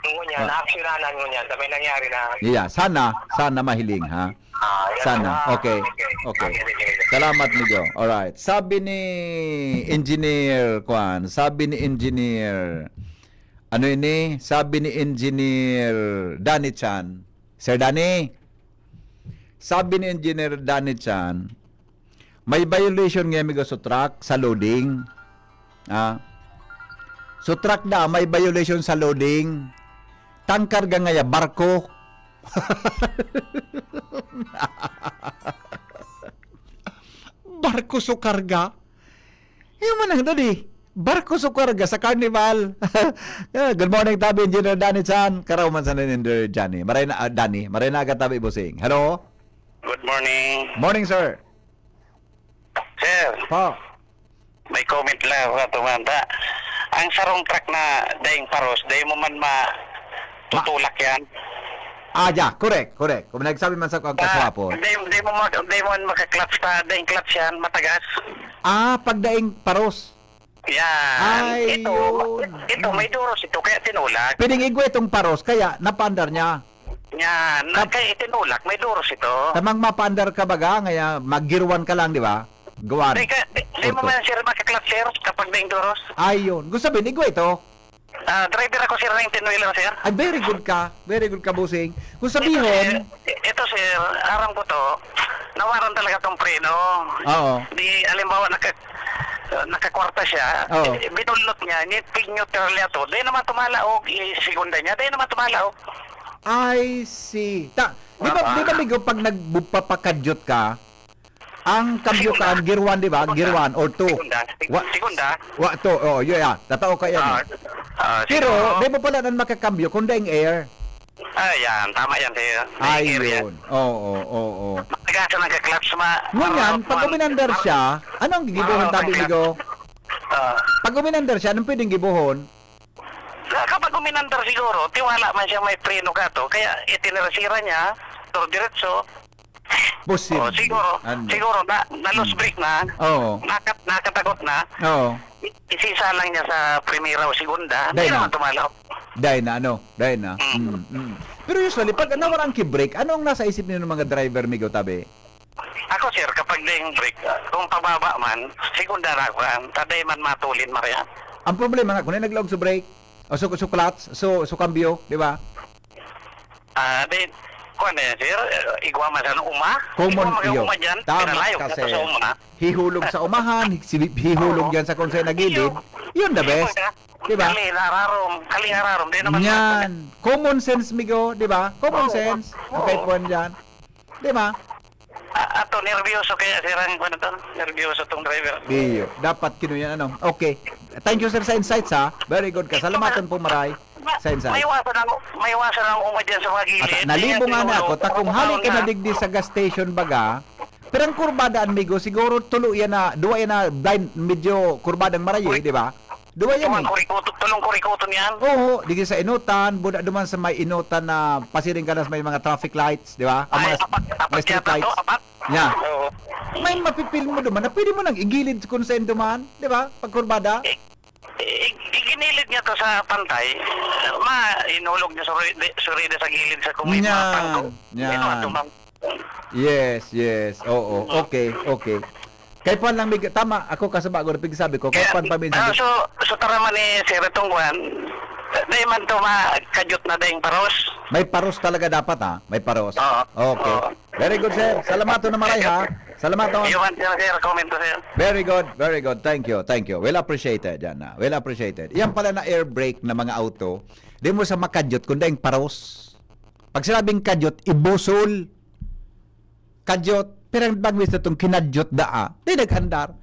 Ngunyan, Ah. naaksyonan ngunyan, sa may nangyari na. Yeah, sana, sana mahiling, ha? Ah, yan Sana. na. Okay. Okay. Okay. Salamat, migo. Alright. Sabi ni Engineer Kwan, sabi ni Engineer, ano ini? Sabi ni Engineer Danny Chan, Sir Danny, sabi ni Engineer Danny Chan, may violation nga, migo, sa truck, sa loading. Ah. So, truck na, may violation sa loading. Tangkar ga ngaya, barko. Barko so karga? Yung manang dali. Barko so karga sa Carnival. Yeah, good morning, tabi, Engineer Danny Chan. Karaw man sa Engineer Johnny. Maray na, ah, Danny. Maray na aga, tabi, bossing. Hello? Good morning. Morning, sir. Sir, Pa. may comment lang ako, tumanda. Ang sarong truck na daing paros, dai mo man ma-, Ma- tutulak yan. Ah, yeah, correct, correct. Kung nagsabi man sa kang Ah, kaswapon. Dai, dai mo mag-, dai mo man maka-clutch pa, daing clutch yan, matagas. Ah, pag daing paros. Yan. Ay, Ito, yun. ito, may duros ito, kaya tinulak. Pwedeng igwa itong paros, kaya napaandar niya. Yan. Tap- Kaya itinulak, may duros ito. Tamang mapaandar ka baga, ngaya mag-girwan ka lang, di ba? Gawan. Di ka, di, di mo Orto. man, sir, maka-clutch, sir, kapag daing duros. Ayun. Gusto sabihin, igwa ito. Ah, driver ako, sir, ng ten-wheeler, sir. Ay, very good ka. Very good ka, bossing. Kung Ito, sabihon, sir, ito, sir, aram ko to, nawaran talaga tong preno. Oo. Di, halimbawa, naka-, nakakwarta siya, Oo. eh, binulot niya, ni-, pig-neutral niya to, di naman tumalaog, i-segunda niya, di naman tumalaog. I see. Ta-, di ba, Ah. di ba, migo, pag nagpapakadyot ka, ang kambyo Segunda. ka, ang gear one, di ba? Segunda. Gear one or two. Segunda. Seg-, Wa-, segunda. Wa, two. Oh, yun, yeah. Tatao ka yan, Ah, eh. ah, Pero, siguro. di mo pala nan makakambyo kung daing air. Ah, yan. Tama yan, sir. Daing air yan. Ayun. Oo, oo, oo. Matigas ang nagka-clutch, ma-, Ngunyan, marunong pag man-, uminandar mar-, siya, ano ang gigibohon, marunong tabi, mag-clutch. migo? Ah. Pag uminandar siya, anong pwedeng gibohon? Sa, kapag uminandar siguro, tiwala man siya may preno ka to, kaya itinerasira niya, pero diretso. Posible. Oh, siguro, Ano? siguro na, na-loose Mm. brake na, Oo. nakat-, nakatagot na, Oo. i-, isisa lang niya sa primera o segunda, Dahil hindi na. naman tumalaw. Dahil na, ano? Dahil na. Mm. Mm, mm. Pero usually, pag nawara ang ki-brake, ano ang nasa isip niyo ng mga driver, migo, tabi? Ako, sir, kapag daing brake, ah, kung pababa man, segunda na ako, ah, taday man matulin, Maria. Ang problema nga, kung naglaog sa brake, o sa, sa clutch, sa, sa kambyo, di ba? Ah, di, kuwan na yan, sir. Eh, igwa man sa uma. Common, Igwa man sa iyo. uma dyan, Tama pinalayo ka, na to sir. sa uma. Hihulog sa umahan, hi-, si-, hihulog Oo. yan sa kung saan na gilid. Iyo. Yun the Iyo, best. sir. Di ba? Kali, nararom. Kali, nararom. Di naman Yan. Common sense, migo, di ba? Common Oo. sense. Okay, Oo. puwan dyan. Di ba? A-, ato, nervyoso kaya, sir, ang, ano to? Nervyoso tong driver. Iyo. Dapat kinuyan, ano? Okay. Thank you, sir, sa insights, ha. Very good ka. Salamatan po, Maray. Ma-, Sa insight. maiwasan ang, maiwasan ang uma dyan sa mga gilid. At nalibong Kaya nga na ako, tinulog. takong hali ka na Ano digdi sa gas station baga, pero ang kurbada, amigo, siguro tulo yan na, duwa yan na blind, medyo kurbadang marayo, Uy. di ba? Duwa yan Duwa, eh. kurikuto, tulong kurikuto niyan. Oo, digdi sa Inutan, buda duman sa may Inutan na pasiring ka na sa may mga traffic lights, di ba? Ang Ay, mga, apat, apat mga street yata to, lights. apat? Yeah. Oo. May mapipil mo duman na pwede mo nang igilid kung saan duman, di ba? Pagkurbada. Eh, I-, iginilid niya to sa pantay, ma-, inulog niya sa re-, de-, surida sa gilid sa kung may mga Yan, pangko. yan. Ito, ato, ma'am. Yes, yes. Oo, okay, okay. Kay Juan lang, mig-, tama, ako kasaba ko, pigsabi ko, kay Kaya, Juan paminsan ah, so, so tara man ni Sir Tungguan, dahil man to ma-, kadyot na dahil paros. May paros talaga dapat, ha? May paros. Oo. Okay. Oo. Very good, sir. Salamat na maray, ha? Salamat, oh. Iyo man, sir, sir, comment ko, sir. Very good, very good. Thank you, thank you. Well appreciated, yan, ah. Well appreciated. Yan pala na air brake na mga auto, di mo sa makadyot, kundi yung paros. Pag sinabing kadyot, ibusol. Kadyot, pero ang bagwis na itong kinadyot daa, di nag-andar.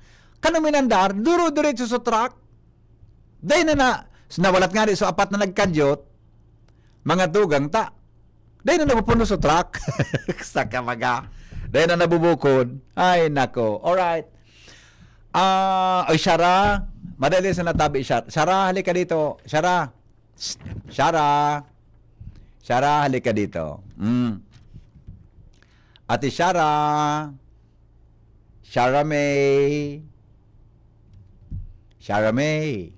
Kano minandar, duro-diretso sa truck. Dahil na na, nawalat nga di so apat na nagkadyot, mga tugang ta. Dahil na napupuno sa truck. Sa kamaga. Dahil na nabubukod. Ay, nako. Alright. Ah, oy, Shara. Madali sa natabi, Shara. Shara, halika dito. Shara. Shh, Shara. Shara, halika dito. Mm. Ate Shara. Shara May. Shara May.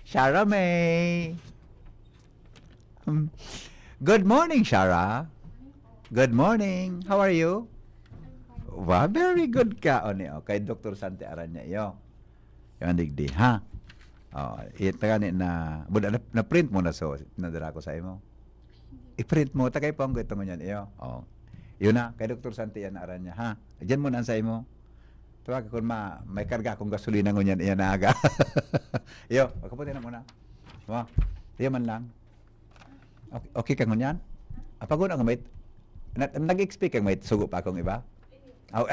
Shara May. Um, good morning, Shara. Good morning. How are you? Wow, very good ka. O, ni, o, kay Doktor Sante Aranya, iyo. Yung digdi, ha? O, ito nga ni na, buda, na, na-print mo na, so, nadala ko sa imo. I-print mo, tagay pa ang ito ngunyan, iyo. O. Yun na, kay Doktor Sante yan, Aranya, ha? Diyan mo na ang sa imo. Tawag ko, ma, may karga akong gasolina ngunyan, iyan na aga. Iyo, magkaputi na muna. Wa, iyo man lang. Okay, okay ka ngunyan? Apagon ako, mate. Na, nag-expect kang, mate, sugo pa akong iba? Aw.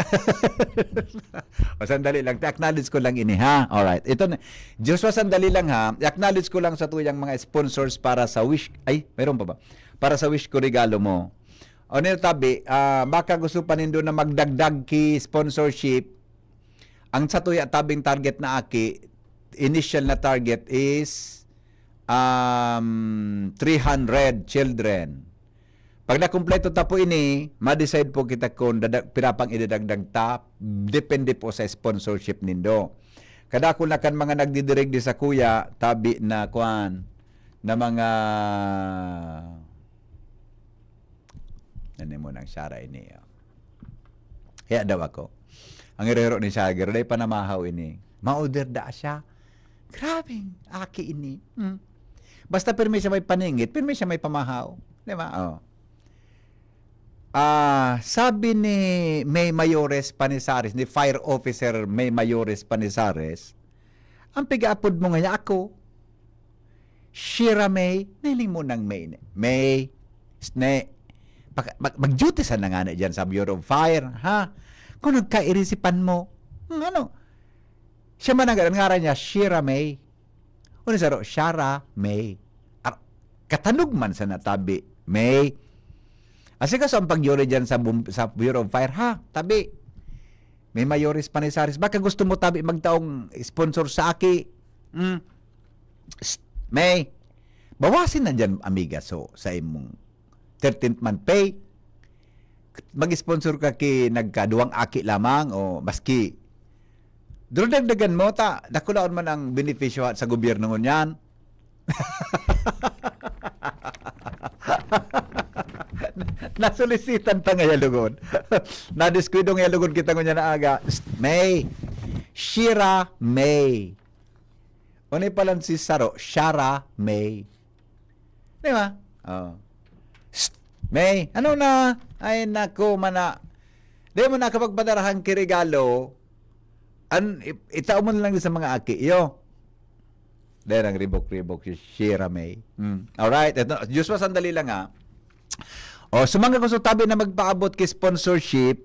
O, sandali lang. Acknowledge ko lang ini, ha? Alright. Ito na. Joshua, sandali lang, ha? I-acknowledge ko lang sa tuyang mga sponsors para sa wish. Ay, mayroon pa ba? Para sa wish ko, regalo mo. O, nila tabi, ah, baka gusto pa nindo na magdagdag ki sponsorship. Ang sa tuya tabing target na aki, initial na target is, um, three hundred children. Pag nakumpleto ta po ini, ma-decide po kita kung dada-, pira pang idadagdag ta, depende po sa sponsorship nindo. Kadakul na kan mga nagdidirig di sa kuya, tabi na kwan, na mga, ano mo nang Shara ini, oh. Kaya daw ako, ang irero ni Shagger, dahil panamahaw ini. Ma-order da siya. Grabing aki ini. Hmm. Basta pirmi siya may paningit, pirmi siya may pamahaw. Di ba? Oh. Ah, sabi ni May Mayores Panisares, ni Fire Officer May Mayores Panisares, "Ang pigaapod mo ngaya ako, Shira May, niling mo nang May, May, Sne, pag, mag, mag-duty sa nangani dyan sa Bureau of Fire, ha? Kung nagkairisipan mo, hmm, ano?" Siya man ang ngaran niya, Shira May. Ano saro? Shara May. Ar-, katanog man sa natabi, May. Asikaso ang pagyuri dyan sa bum-, sa Bureau of Fire, ha? Tabi. May Mayores Panisares. Baka gusto mo tabi magtaong sponsor sa aki. Hmm? Psst, May. Bawasin na dyan, amiga, so, sa imong thirteenth month pay. Mag-sponsor ka ki nagkaduwang aki lamang o maski. Duro dagdagan mo, ta, dakulaon man ang benepisyo sa gobyerno ngunyan. Nasolisitan ta nga yalugon. Nadiskwidong yalugon kita ngunyan na aga. Psst, May. Shira May. Unay palan si Saro, Shara May. Di ba? Oh. Psst, May, ano na? Ay, nako, mana. Di mo na kapagpadarahan ki regalo. An, i-, itao mo na lang sa mga aki, iyo. Dahil ang ribok-ribok si Shira May. Hmm. Alright, ito, Joshua, sandali lang, ha. O, sa mga gusto tabi na magpaabot ki sponsorship,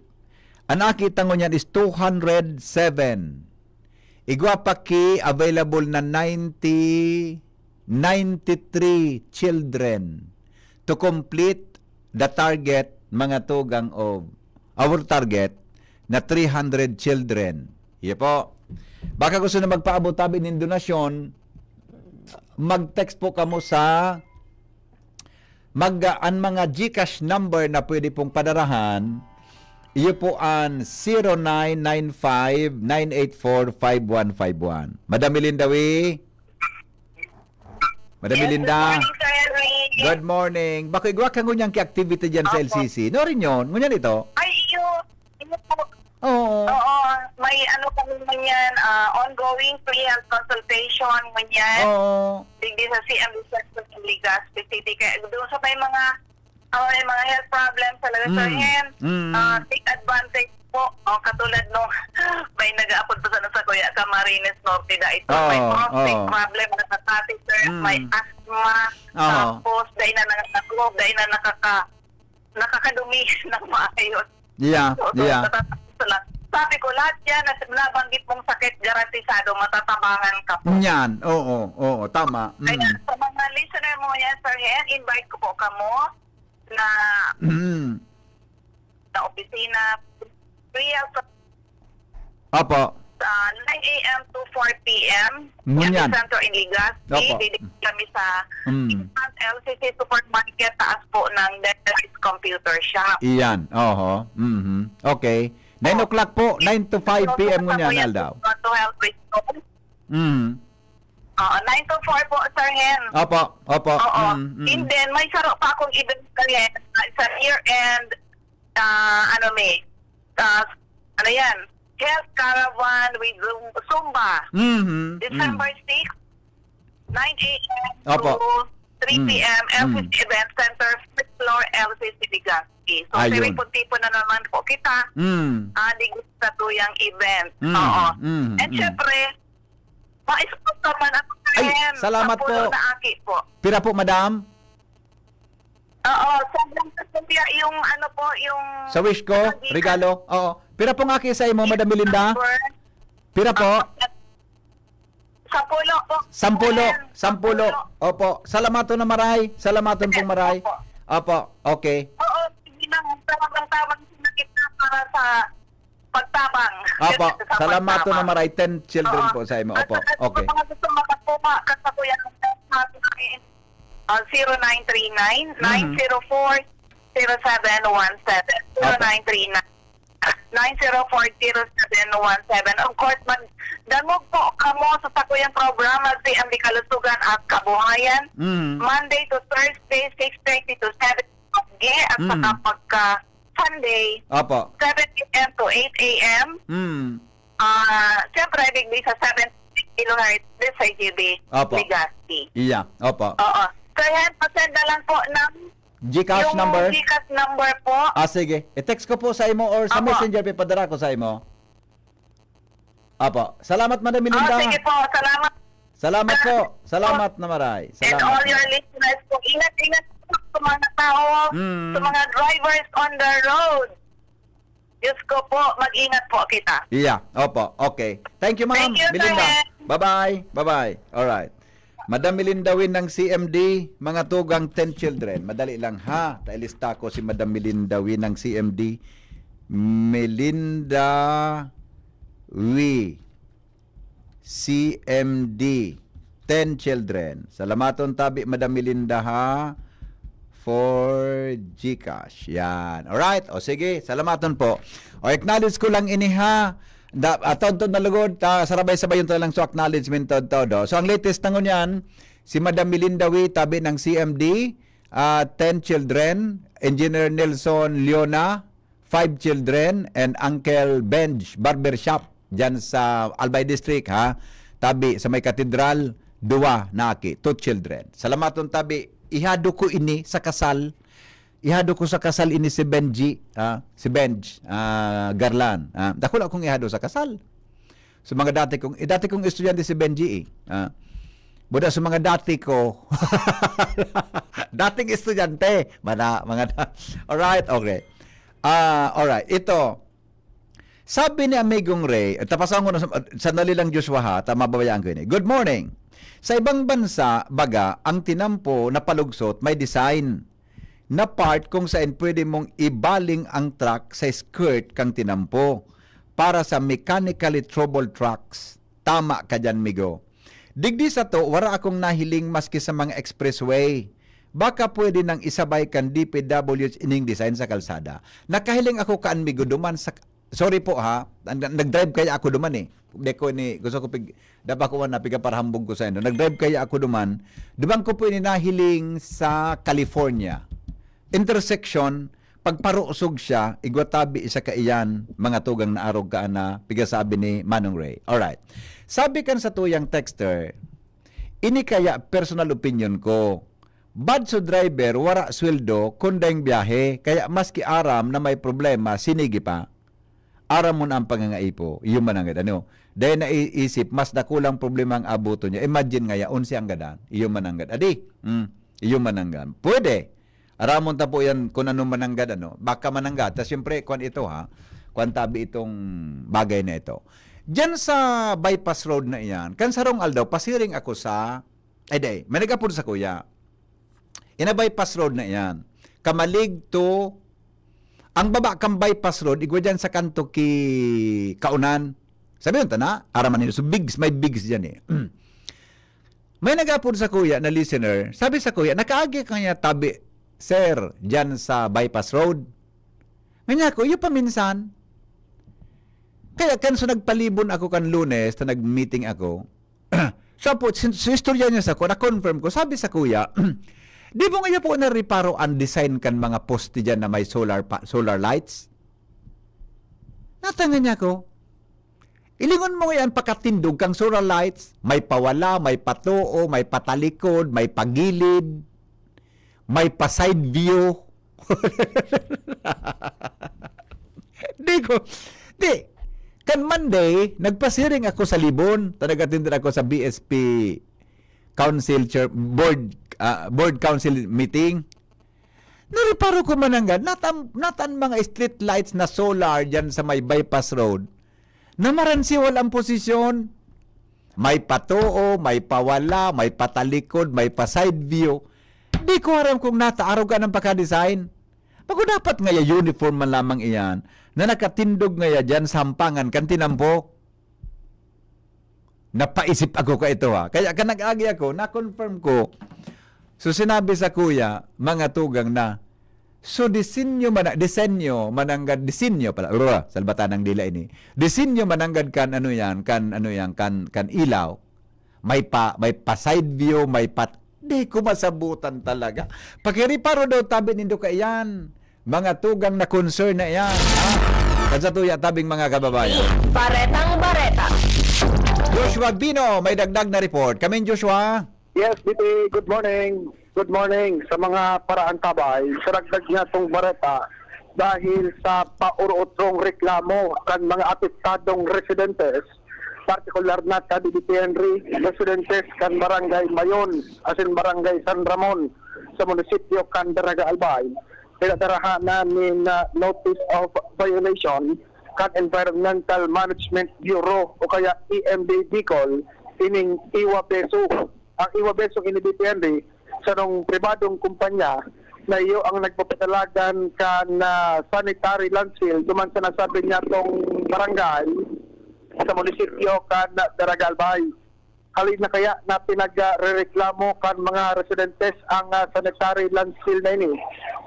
ang aki tango niyan is two hundred seven. Igwa pa ki available na ninety, ninety-three children to complete the target, mga tugang, of our target na three hundred children. Iyo po. Baka gusto na magpaabot tabi nin donasyon, mag-text po kamo sa mag-, ang mga GCash number na pwede pong padarahan Iyo po an zero nine nine five nine eight four five one five one. Madam Melinda Wi? Madam Yes, Melinda? Good morning, Sir Henry. Good morning. Bako igwa ka ngunyan ki activity dyan sa Opo. L C C? No, rin yun. Ngunyan ito? Ay, iyo. Iyo po. Oo. Oo, may ano kami ngunyan, ah, ongoing free health consultation ngunyan. Oo. Digdi sa C M Research sa Legazpi City. Kaya doon sa may mga, ah, may mga health problems talaga, Sir Mm. Hen. Mm. Ah, take advantage po. Oh, katulad nung may nag-aapod pa sana sa Kuya Camarines Norte, dahil may Oo, prostate oo. problem na sa catheter, Mm. may asthma, Aha. tapos dahil na nangangatlog, dahil na nakaka-, nakakadumi ng maayos. Yeah, So, so, yeah. natatakot sila. Sabi ko, lahat yan na nabanggit mong sakit, garantisado, matatabangan ka po. Yan, oo, oo, tama. Kaya Mm. sa mga listener mo yan, Sir Hen, invite ko po kamo na Mm. sa opisina, free health Opo. sa nine A M to four P M. Ngunyan. Kami Santo Iligas, Opo. Dili kami sa Mm. Instant L C C Supermarket, taas po ng Dennis Computer Shop. Iyan. Oho. Mhm. Okay. Nine Oh. o'clock po, nine to five P M ngunyan, Kaya aldaw. to help restore. Mm. Oo, nine to four po, Sir Hen. Opo, opo. Oo. Mm, mm. And then, may saro pa akong event, Sir Hen. Sa year-end, ah, ano, may, ah, ano yan? Health Caravan with Zum-, Zumba. Mhm, mm. December six, nine A M Opo. to three P M, Mm, mm. L C C Event Center, first floor, L C C Legazpi. So, Ayun. siripon-tipon na naman po kita. Mm. Ah, di sa tuyang event. Mm, Oo. mm, And mm. syempre, mais ko naman ako, Ay, Sir Hen. salamat Sampulo po. na aki po. Pira po, madam? Oo, sobrang kaya yung ano po, yung Sa wish ko, Gikas regalo? Oo. Pira pong aki sa imo, Madam Melinda? number. Pira po? Sampulo po. Sampulo. Ayan, Sampulo. sampulo. Opo. Salamaton na maray. Salamaton pong maray. Opo. Opo. Okay. Oo, sige lang. Tamang-tamang na kita para sa pagtabang. Opo. Sa Salamaton na pagtabang. maray. Ten children Oo. po sa imo. Opo. At, at Okay. sa mga gusto makakuha, katakuyan ng test natin, ah, zero nine three nine, Mhm. nine zero four, zero seven one seven. Opo. Zero nine three nine, nine zero four, zero seven one seven. Of course, magdangog po kamo sa sakuyang programa, C M D Kalusugan at Kabuhayan. Mm. Monday to Thursday, six thirty to seven. At Mm. saka pagka Sunday, Opo. seven A M to eight A M. Mm. Ah, siyempre, digdi sa seven kilohertz, this sa G B, Opo. Legazpi. Iya, opo. Oo. So, yan, pasend na lang po ng GCash yung number? GCash number po. Ah, sige. I-text ko po sa imo or sa Opo. messenger, ipadara ko sa imo. Opo. Salamat, Madam Oh, Melinda. sige po. Salamat. Salamat po. Salamat na maray. And Salamat all na your maray. listeners po. Ingat, ingat po sa mga tao, Mm. sa mga drivers on the road. Diyos ko po, mag-ingat po kita. Yeah, opo. Okay. Thank you, Ma'am Thank you, Melinda. Sir. Bye-bye. Bye-bye. Alright. Madam Melinda Win ng C M D, mga tugang ten children. Madali lang, ha? Tailista ko si Madam Melinda Win ng C M D. Melinda Wi, C M D, ten children. Salamaton tabi, Madam Melinda, ha, for GCash. Yan. Alright. O sige, salamaton po. O, acknowledge ko lang ini, ha. Da, ah, tonton na lugod, ta, sarabay-sabayon ta lang sa acknowledgement, todo, todo. So, ang latest na ngunyan, si Madam Melinda Wi, tabi ng C M D, ah, ten children, Engineer Nelson Leona, five children, and Uncle Benj Barbershop dyan sa Albay District, ha? Tabi sa may katedral, duwa na aki, two children. Salamaton tabi, ihado ko ini sa kasal. Ihado ko sa kasal ini si Benji, ha? Si Benj, ah, Garlan, ha? Dakula akong ihado sa kasal. So, mga dati kong, eh, dati kong estudyante si Benji, eh. Ah, buda sa mga dati ko. Dating estudyante. Mana, mga da-, alright, okay. Ah, alright. Ito, sabi ni Amigong Ray, eh, tapasan ko na sa, sandali lang, Joshua, ha, ta mababayaan ko ini. Good morning. Sa ibang bansa, baga, ang tinampo na palugsot may design na part kung saen pwede mong ibaling ang truck sa skirt kang tinampo para sa mechanically troubled trucks. Tama ka diyan, migo. Digdi sato, wara akong nahiling maski sa mga expressway. Baka pwede nang isabay kan D P W H ining design sa kalsada. Nakahiling ako kan Migo duman sa, sorry po ha, nag-, nag-drive kaya ako duman eh. Di ko ni, gusto ko pig-, dapat ko na piga parhambog ko sa inyo. Nag-drive kaya ako duman. Duman ko po ini nahiling sa California. Intersection, pagparusog siya, igwa tabi isa kaiyan, mga tugang na arog ka na, pigasabi ni Manong Ray. Alright. Sabi kan sa tuyang texter, ini kaya personal opinion ko. Bad so driver, wara sweldo, kun daing biyahe, kaya maski aram na may problema, sinigi pa. Aram mo na ang pangangaipo, iyo man ang ano. Dahil naiisip, mas dakulang problema ang abuto niya. Imagine ngaya, onse ang gadan, iyo man ang gadan. Adi, mm, iyo man ang gadan. Pwede. Aramon ta po yan kung ano mananggad, ano. Baka mananggad. Tas siyempre, kwan ito ha. Kwan tabi itong bagay na ito. Diyan sa bypass road na iyan, kan sarong aldaw, pasiring ako sa, ay di, may nag-apod sa kuya. Ina bypass road na iyan. Kamalig to, ang baba kang bypass road, igwa dyan sa kanto ki Kaunan. Sabi yun, tana, araman nila. So, bigs, may bigs dyan eh. May nag-apod sa kuya na listener. Sabi sa kuya, nakaagi ka niya tabi, sir, dyan sa bypass road. Nganya ko, iyo pa minsan. Kaya kan so nagpalibon ako kan Lunes, na nag-meeting ako. So po, sin-, so istorya niya sa ko, na-confirm ko. Sabi sa kuya, di mo ngayon po nareparo ang design kan mga poste dyan na may solar pa, solar lights? Natangan niya ko. Ilingon mo yan pakatindog kang solar lights, may pawala, may patoo, may patalikod, may pagilid, may pa-side view. Di ko, di. Kan Monday, nagpasiring ako sa Libon. Ta nag-attend ako sa B S P Council Chair, Board, ah, Board Council meeting. Nareparo ko mananggad, natan, natan mga street lights na solar dyan sa may bypass road. Namaransiwal ang posisyon. May patoo, may pawala, may patalikod, may pa-side view. Di ko aram kung nata aruga ng pagka-design. Bago dapat ngaya uniform man lamang iyan na nakatindog ngaya dyan sa hampangan kan tinampo. Napaisip ako ka ito ha. Kaya ka nag-agi ako, na-confirm ko. So sinabi sa kuya, mga tugang na, so disenyo man, disenyo, mananggad disenyo pala, ura, salbatan ng dila ini. Disenyo mananggad kan ano yan, kan ano yan, kan, kan ilaw. May pa, may pa side view, may pat-, di ko masabutan talaga. Pakiriparo daw tabi nindo kaiyan. Mga tugang na concern na iyan, ha? Kan sa tuya tabing mga kababayan. Baretang Bareta. Joshua Bino, may dagdag na report. Kamin, Joshua? Yes, B P, good morning. Good morning sa mga paraantabay. Sa dagdag niya tong bareta, dahil sa paurutrong reklamo kan mga apektadong residentes, partikular na kan D P Henry, residentes kan Barangay Mayon, asin Barangay San Ramon, sa munisipyo kan Daraga Albay, pinadarahan na nin, ah, notice of violation kan Environmental Management Bureau o kaya E M B Bicol, ining Iwa Beso. Ang Iwa Beso ini, B P N D, sanong pribadong kumpanya na iyo ang nagpapadalagan kan, ah, sanitary landfill duman sa nasabi niya tong barangay sa munisipyo kan Daraga Albay. Hali na kaya na pinagrereklamo kan mga residentes ang, ah, sanitary landfill na ini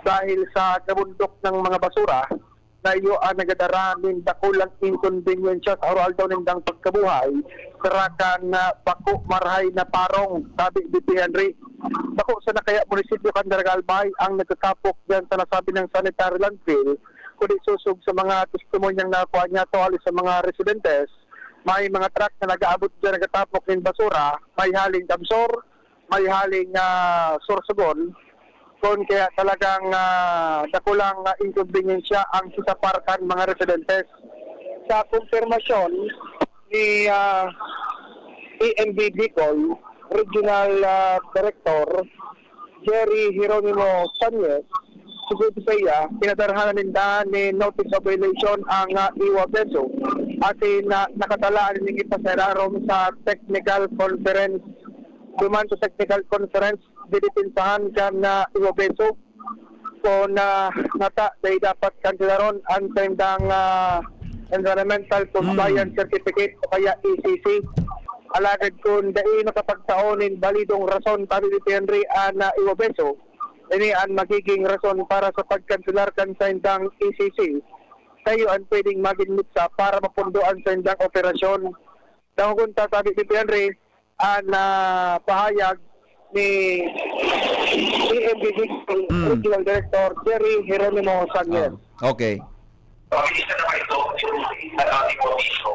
dahil sa kabundok ng mga basura na iyo ang nagadara nin dakulang inkonbensya sa araw-aldaw nindang pagkabuhay, saka kan, ah, bako marahay na parong, sabi ni Henry. Bako sana kaya munisipyo kan Daraga Albay ang nagkakapok diyan sa nasabi ng sanitary landfill, kundi sosog sa mga testimonyang nakuha niya to hali sa mga residentes, may mga truck na nag-aabot diyan, nagkatapok nin basura, may haling Camsor, may haling, ah, Sorsogon, kun kaya talagang, ah, dakulang, ah, inkonbensya ang sisapar kan mga residentes. Sa kumpirmasyon ni, ah, E M B Bicol Regional, ah, Director Jerry Jeronimo Sañez, sugod saiya, pinadarhan na ninda ni notice of violation ang, ah, Iwa Beso, asin na nakatalaan ning ipasararom sa technical conference. Duman sa technical conference, didepensahan kan, ah, Iwa Beso kun, ah, nata dai dapat kanselarhon an saindang, ah, Environmental Compliance Hmm. Certificate o kaya E C C. Alagad kun dai makapagtao nin balidong rason, sabi ni Henry, an, ah, Iwa Beso, Ini an magiging rason para sa pagkanselar kan saindang E C C. Sayo an pwedeng magin mitsa para mapundo an saindang operasyon. Dangogon ta, sabi ni Henry, an, ah, pahayag ni E M D Regional Director Jerry Jeronimo Sanchez. Ah, okay. Pamilista naman ito, yung ating probinsya,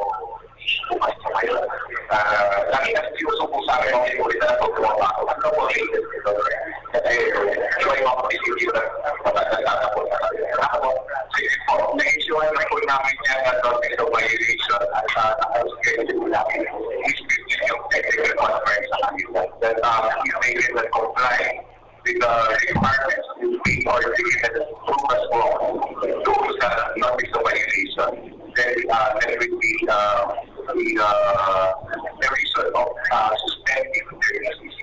bukas na ngayon. Ah, kami ang seryoso po sa amin ang seguridad at pagtrabaho. Ano po ang latest nito? Kasi, di ba yung mga positibo na matagal na po sa kanila? Ako, sige po, na-issue-an na po namin yan na notice of violation at, ah, naka-schedule namin. Which means yung technical conference sa kanila. That, ah, we will comply with the requirements we are given as soon as po doon sa notice of violation. Then, uh, that will be, uh, the, uh, the reason of, uh, suspending their E C C.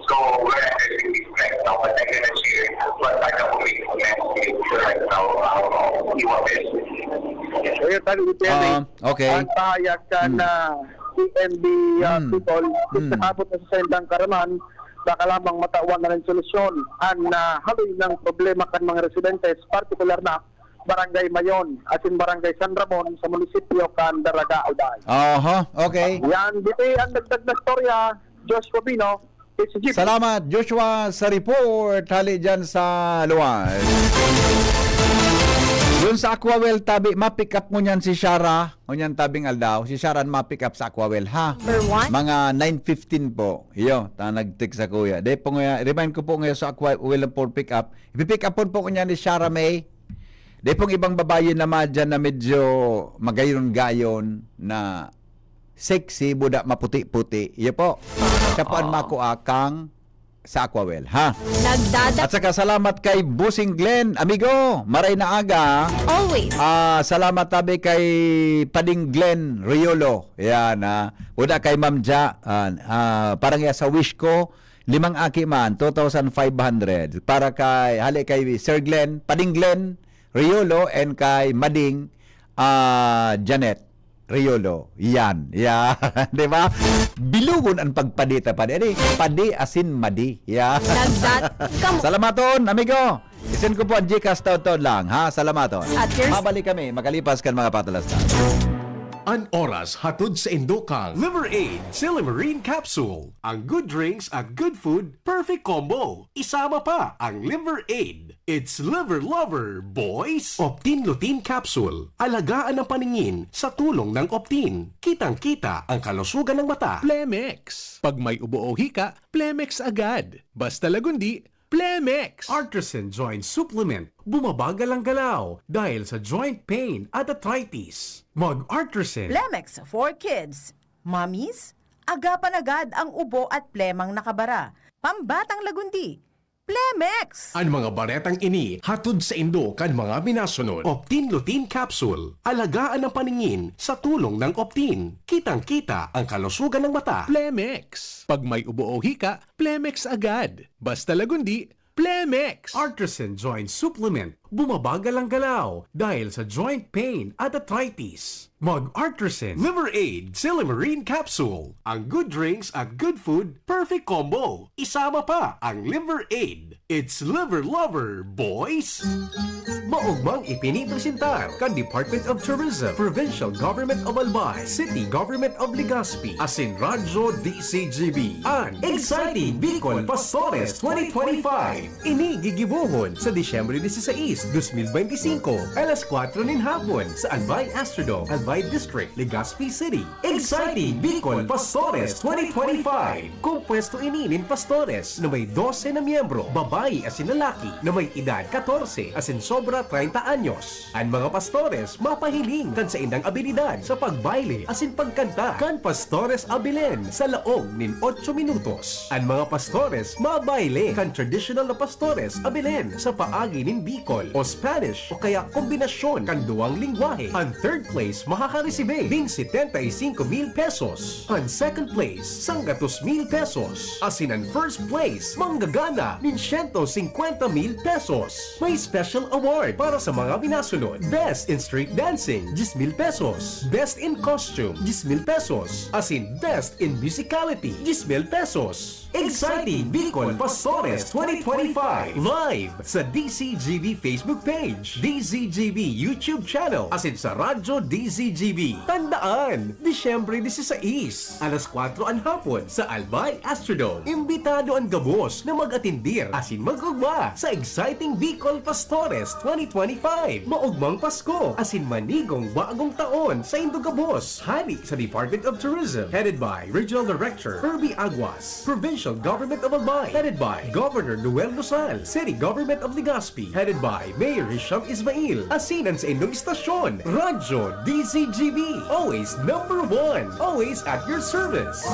So, we're addressing this right now, but I cannot share what are the commitments right now, uh, Iwa Best. Ayun, sabi ni Terry, Um, okay. Ang pahayag kan, Hmm. ah, E M D, ah, Hmm. People, Hmm. sa kabot na sa saindang karaman, baka lamang matawan na ng solusyon an, ah, haloy ng problema kan mga residentes, partikular na Barangay Mayon, asin Barangay San Ramon sa munisipyo kan Daraga, Albay. Aha, okay. Yan, dito ang dagdag na storya, Josh Rubino, H G P. Salamat, Joshua, sa report hali dyan sa Luwal. Yun sa Aquawell, tabi, ma-pick up mo niyan si Shara. Ngunyan tabing aldaw, si Shara an ma-pick up sa Aquawell, ha? Number one. Mga nine fifteen po. Iyo, ta nag-text sa kuya. Dai po nga, remind ko po ngayon sa Aquawell for pick up. Ipi-pick up po, po niya ni Shara May. Dai pong ibang babae naman dyan na medyo magayon-gayon na sexy, buda maputi-puti. Iyo po. Siya po ang Ah. makuha kang sa Aquawell, ha? Nagdada- At saka salamat kay Bossing Glenn, amigo, maray na aga. Always. Ah, salamat tabi kay Pading Glenn Riolo. Yan, ha. Una kay Ma'am Ja, ah, ah, parang ya sa wish ko, limang aki man, two thousand five hundred. Para kay, hali kay Sir Glenn, Pading Glenn Riolo, and kay Mading, ah, Janet Riolo. Yan. Yan. Di ba? Bilugon ang pagpadi ta, padi. Ano eh? Padi asin madi. Yan. Nagdat-, kamo. Salamaton, amigo. Isend ko po ang Gcash taon-taon lang, ha? Salamaton. At your Mabalik kami, makalipas kan mga patalastas. An oras hatod sa indo kang Liver Aid Silimarine Capsule. Ang good drinks at good food, perfect combo. Isama pa ang Liver Aid. It's Liver Lover, boys! Optin Lutein Capsule. Alagaan ang paningin sa tulong ng Optin. Kitang-kita ang kalusugan ng mata. Plemex. Pag may ubo o hika, Plemex agad. Basta lagundi, Plemex. Artisan Joint Supplement. Bumabagal ang galaw dahil sa joint pain at arthritis. Mag-Artisan. Plemex for kids. Mommies, agapan agad ang ubo at plemang nakabara. Pambatang lagundi, Plemex! An mga baretang ini hatod sa indo kan mga minasunod. Optin Lutein Capsule. Alagaan ang paningin sa tulong ng Optin. Kitang-kita ang kalusugan ng mata. Plemex. Pag may ubo o hika, Plemex agad. Basta lagundi, Plemex! Artisan Joint Supplement. Bumabagal ang galaw dahil sa joint pain at arthritis. Mag-Artisan. Liver Aid Silimarine Capsule. Ang good drinks at good food, perfect combo. Isama pa ang Liver Aid. It's Liver Lover, boys! Maogmang ipinipresentar kan Department of Tourism, Provincial Government of Albay, City Government of Legazpi, asin Radyo D C G B, an Exciting Bicol Pastores twenty twenty-five. Ini gigibohon sa Disyembre dieciséis, dos mil beintisinko, alas kuwatro nin hapon, sa Albay Astrodome, Albay District, Legazpi City. Exciting Bicol Pastores twenty twenty-five. Kompuesto ini nin pastores na may dose na miyembro, babayi asin lalaki, na may edad katorse asin sobra treinta anyos. An mga pastores mapahiling kan saindang abilidad sa pagbayle asin pagkanta kan Pastores Abilen sa laog nin otso minutos. An mga pastores mabayle kan tradisyonal na Pastores Abilen sa paagi nin Bicol o Spanish o kaya kombinasyon kan duwang lengwahe. An third place hakaresibe nin setenta y cinco mil pesos. An second place, sanggatos mil pesos. Asin an first place, manggagana nin siyento singkwenta mil pesos. May special award para sa mga minasunod: Best in Street Dancing, diyes mil pesos. Best in Costume, diyes mil pesos. Asin Best in Musicality, diyes mil pesos. Exciting Bicol Pastores twenty twenty-five, live sa D Z G B Facebook page, D Z G B YouTube channel, asin sa Radyo D Z G B. Tandaan, Disyembre dieciséis, alas kwatro an hapon sa Albay Astrodome. Imbitado an gabos na mag-atindir asin mag-ugma sa Exciting Bicol Pastores twenty twenty-five. Maugmang Pasko asin manigong bagong taon saindo gabos. Hali sa Department of Tourism, headed by Regional Director Herbie Aguas. Provincial Government of Albay, headed by Governor Noel Rosal. City Government of Legazpi, headed by Mayor Hisham Ismail. Asin an saindong istasyon, Radyo D Z G B. Always number one. Always at your service.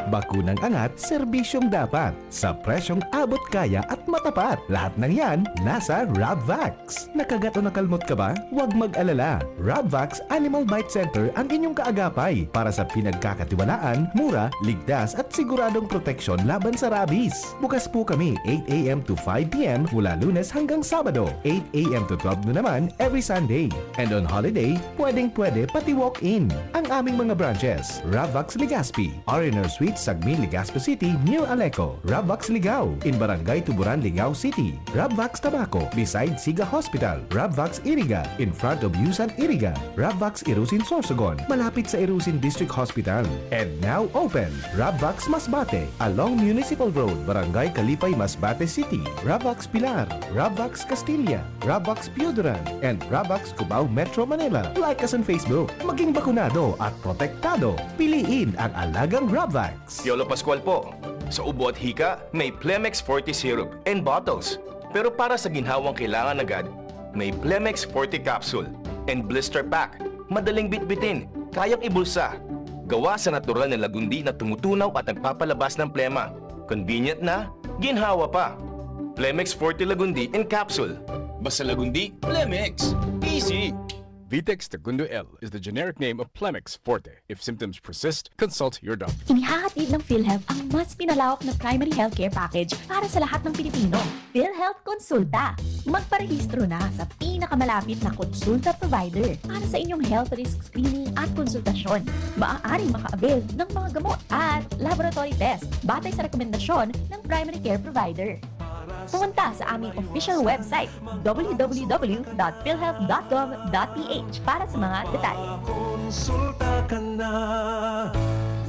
Bakunang angat, serbisyong dapat. Sa presyong abot kaya at matapat. Lahat ng yan, nasa Rabvax. Nakagat o nakalmot ka ba? Huwag mag-alala. Rabvax Animal Bite Center ang inyong kaagapay para sa pinagkakatiwalaan, mura, ligtas at siguradong proteksyon laban sa rabies. Bukas po kami eight a m to five p m mula Lunes hanggang Sabado, eight a m to twelve noon naman every Sunday. And on holiday, pwedeng-pwede pati walk-in. Ang aming mga branches, Rabvax Legazpi, R and R Suite, Sagmin, Legazpi City, near Aleco, Rabvax Ligao, in Barangay Tuburan, Ligao City, Rabvax Tabaco, beside Siga Hospital, Rabvax Iriga, in front of Yusan Iriga, Rabvax Irusin Sorsogon, malapit sa Irusin District Hospital. And now open, Rabvax Masbate, along Municipal Road, Barangay Kalipay, Masbate City, Rabvax Pilar, Rabvax Castilla, Rabvax Pioduran, and Rabvax Cubao, Metro Manila. Like us on Facebook. Maging bakunado at protektado. Piliin ang alagang Rabvax. Piolo Pascual po. Sa ubo at hika, may Plemex Forte Syrup and bottles. Pero para sa ginhawang kailangan agad, may Plemex Forte Capsule and Blister Pack. Madaling bitbitin, kayang ibulsa. Gawa sa natural na lagundi na tumutunaw at nagpapalabas ng plema. Convenient na, ginhawa pa. Plemex Forte Lagundi in Capsule. Basta Lagundi, Plemex. Easy! Vitex Segundo L is the generic name of Plemex Forte. If symptoms persist, consult your doctor. Inihahatid ng PhilHealth ang mas pinalawak na primary healthcare package para sa lahat ng Pilipino. PhilHealth Konsulta. Magparehistro na sa pinakamalapit na konsulta provider para sa inyong health risk screening at konsultasyon. Maaaring maka-avail ng mga gamot at laboratory test batay sa rekomendasyon ng primary care provider. Pumunta sa aming official website, w w w dot philhealth dot gov dot p h, para sa mga detalye. Konsulta ka na.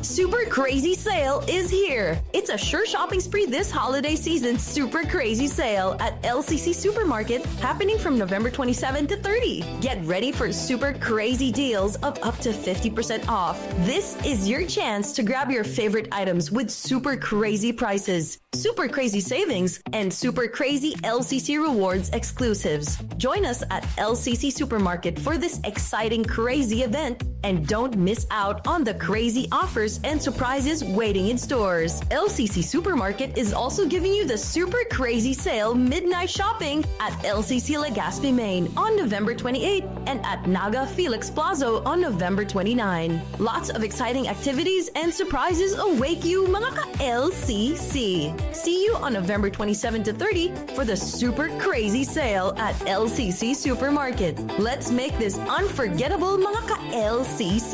Super Crazy Sale is here! It's a sure shopping spree this holiday season. Super Crazy Sale at L C C Supermarket, happening from November twenty-seven to thirty. Get ready for super crazy deals of up to fifty percent off. This is your chance to grab your favorite items with super crazy prices, super crazy savings, and super crazy L C C Rewards exclusives. Join us at L C C Supermarket for this exciting, crazy event, and don't miss out on the crazy offers and surprises waiting in stores. L C C Supermarket is also giving you the Super Crazy Sale Midnight Shopping at L C C Legazpi Main on November twenty-eighth and at Naga Felix Plazo on November twenty-nine. Lots of exciting activities and surprises await you, mga ka-L C C. See you on November twenty-seven to thirty for the Super Crazy Sale at L C C Supermarket. Let's make this unforgettable, mga ka-L C C.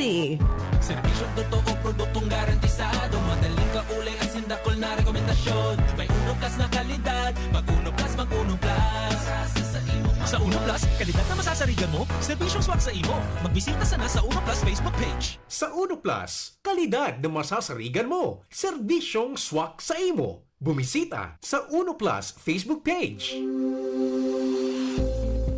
Serbisyong totoo, produktong garantisado, madaling kaulay, asin dakul na rekomendasyon. May Uno Plus na kalidad, mag Uno Plus, mag Uno Plus. Sa Uno Plus, kalidad na masasarigan mo, serbisyong swak sa imo. Magbisita sana sa Uno Plus Facebook page. Sa Uno Plus, kalidad na masasarigan mo, serbisyong swak sa imo. Bumisita sa Uno Plus Facebook page.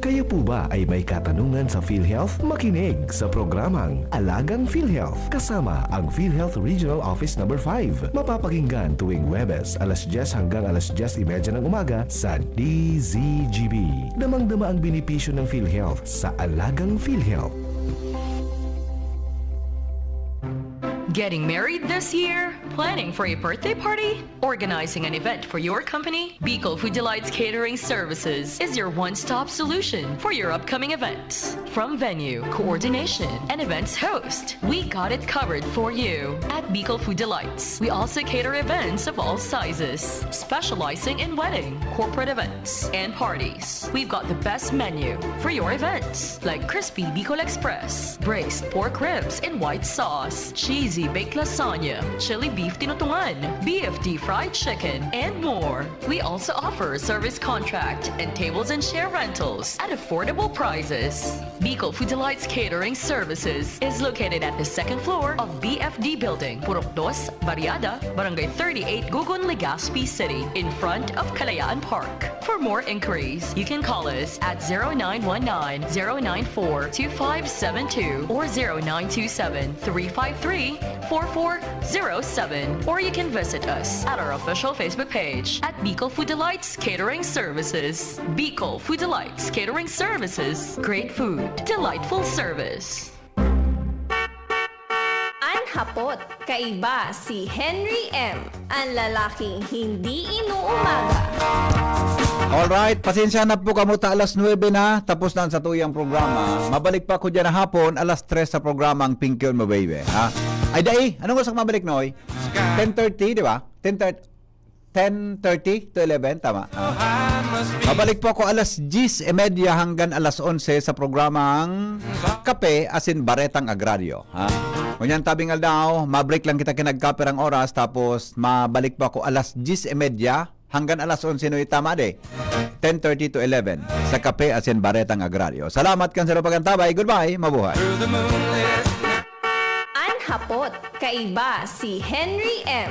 Kayo po ba ay may katanungan sa PhilHealth? Makinig sa programang Alagang PhilHealth kasama ang PhilHealth Regional Office Number five. Mapapakinggan tuwing Huwebes, alas dyes hanggang alas dyes y media ng umaga sa D Z G B. Damang-dama ang benepisyo ng PhilHealth sa Alagang PhilHealth. Getting married this year? Planning for a birthday party? Organizing an event for your company? Bicol Food Delights Catering Services is your one-stop solution for your upcoming events. From venue, coordination, and events host, we got it covered for you. At Bicol Food Delights, we also cater events of all sizes, specializing in wedding, corporate events, and parties. We've got the best menu for your events, like crispy Bicol Express, braised pork ribs in white sauce, cheesy baked lasagna, chili beef tinutungan, B F D fried chicken, and more. We also offer service contract and tables and chair rentals at affordable prices. Bicol Food Delights Catering Services is located at the second floor of B F D Building, Purok Dos, Barriada, Barangay thirty-eight, Gugun, Legazpi City, in front of Kalayaan Park. For more inquiries, you can call us at zero nine one nine, zero nine four, two five seven two or zero nine two seven, three five three, four four zero seven, or you can visit us at our official Facebook page at Bicol Food Delights Catering Services. Bicol Food Delights Catering Services. Great food, delightful service. An hapot, kaiba si Henry M, an lalaking hindi inuumaga. Alright, pasensya na po kamo ta alas nuebe na, tapos na ang satuyang programa. Mabalik pa ko dyan na hapon, alas tres sa programang Pingkion Mo Baby, ha? Ay, dai, anong oras ka mabalik, Noy? ten thirty, di ba? ten thirty, ten thirty to eleven, tama? Ah. Mabalik po ako alas diyes y media hanggang alas onse sa programang Kape asin Baretang Agraryo, ha? Ngunyan tabing aldaw, mabreak lang kita kinagkape rang oras, tapos mabalik po ako alas diyes y media hanggang alas onse, no, tama de? Ten thirty to eleven sa Kape asin Baretang Agraryo. Salamat kan sa pagantabay. Goodbye. Mabuhay. An hapot, kaiba si Henry M.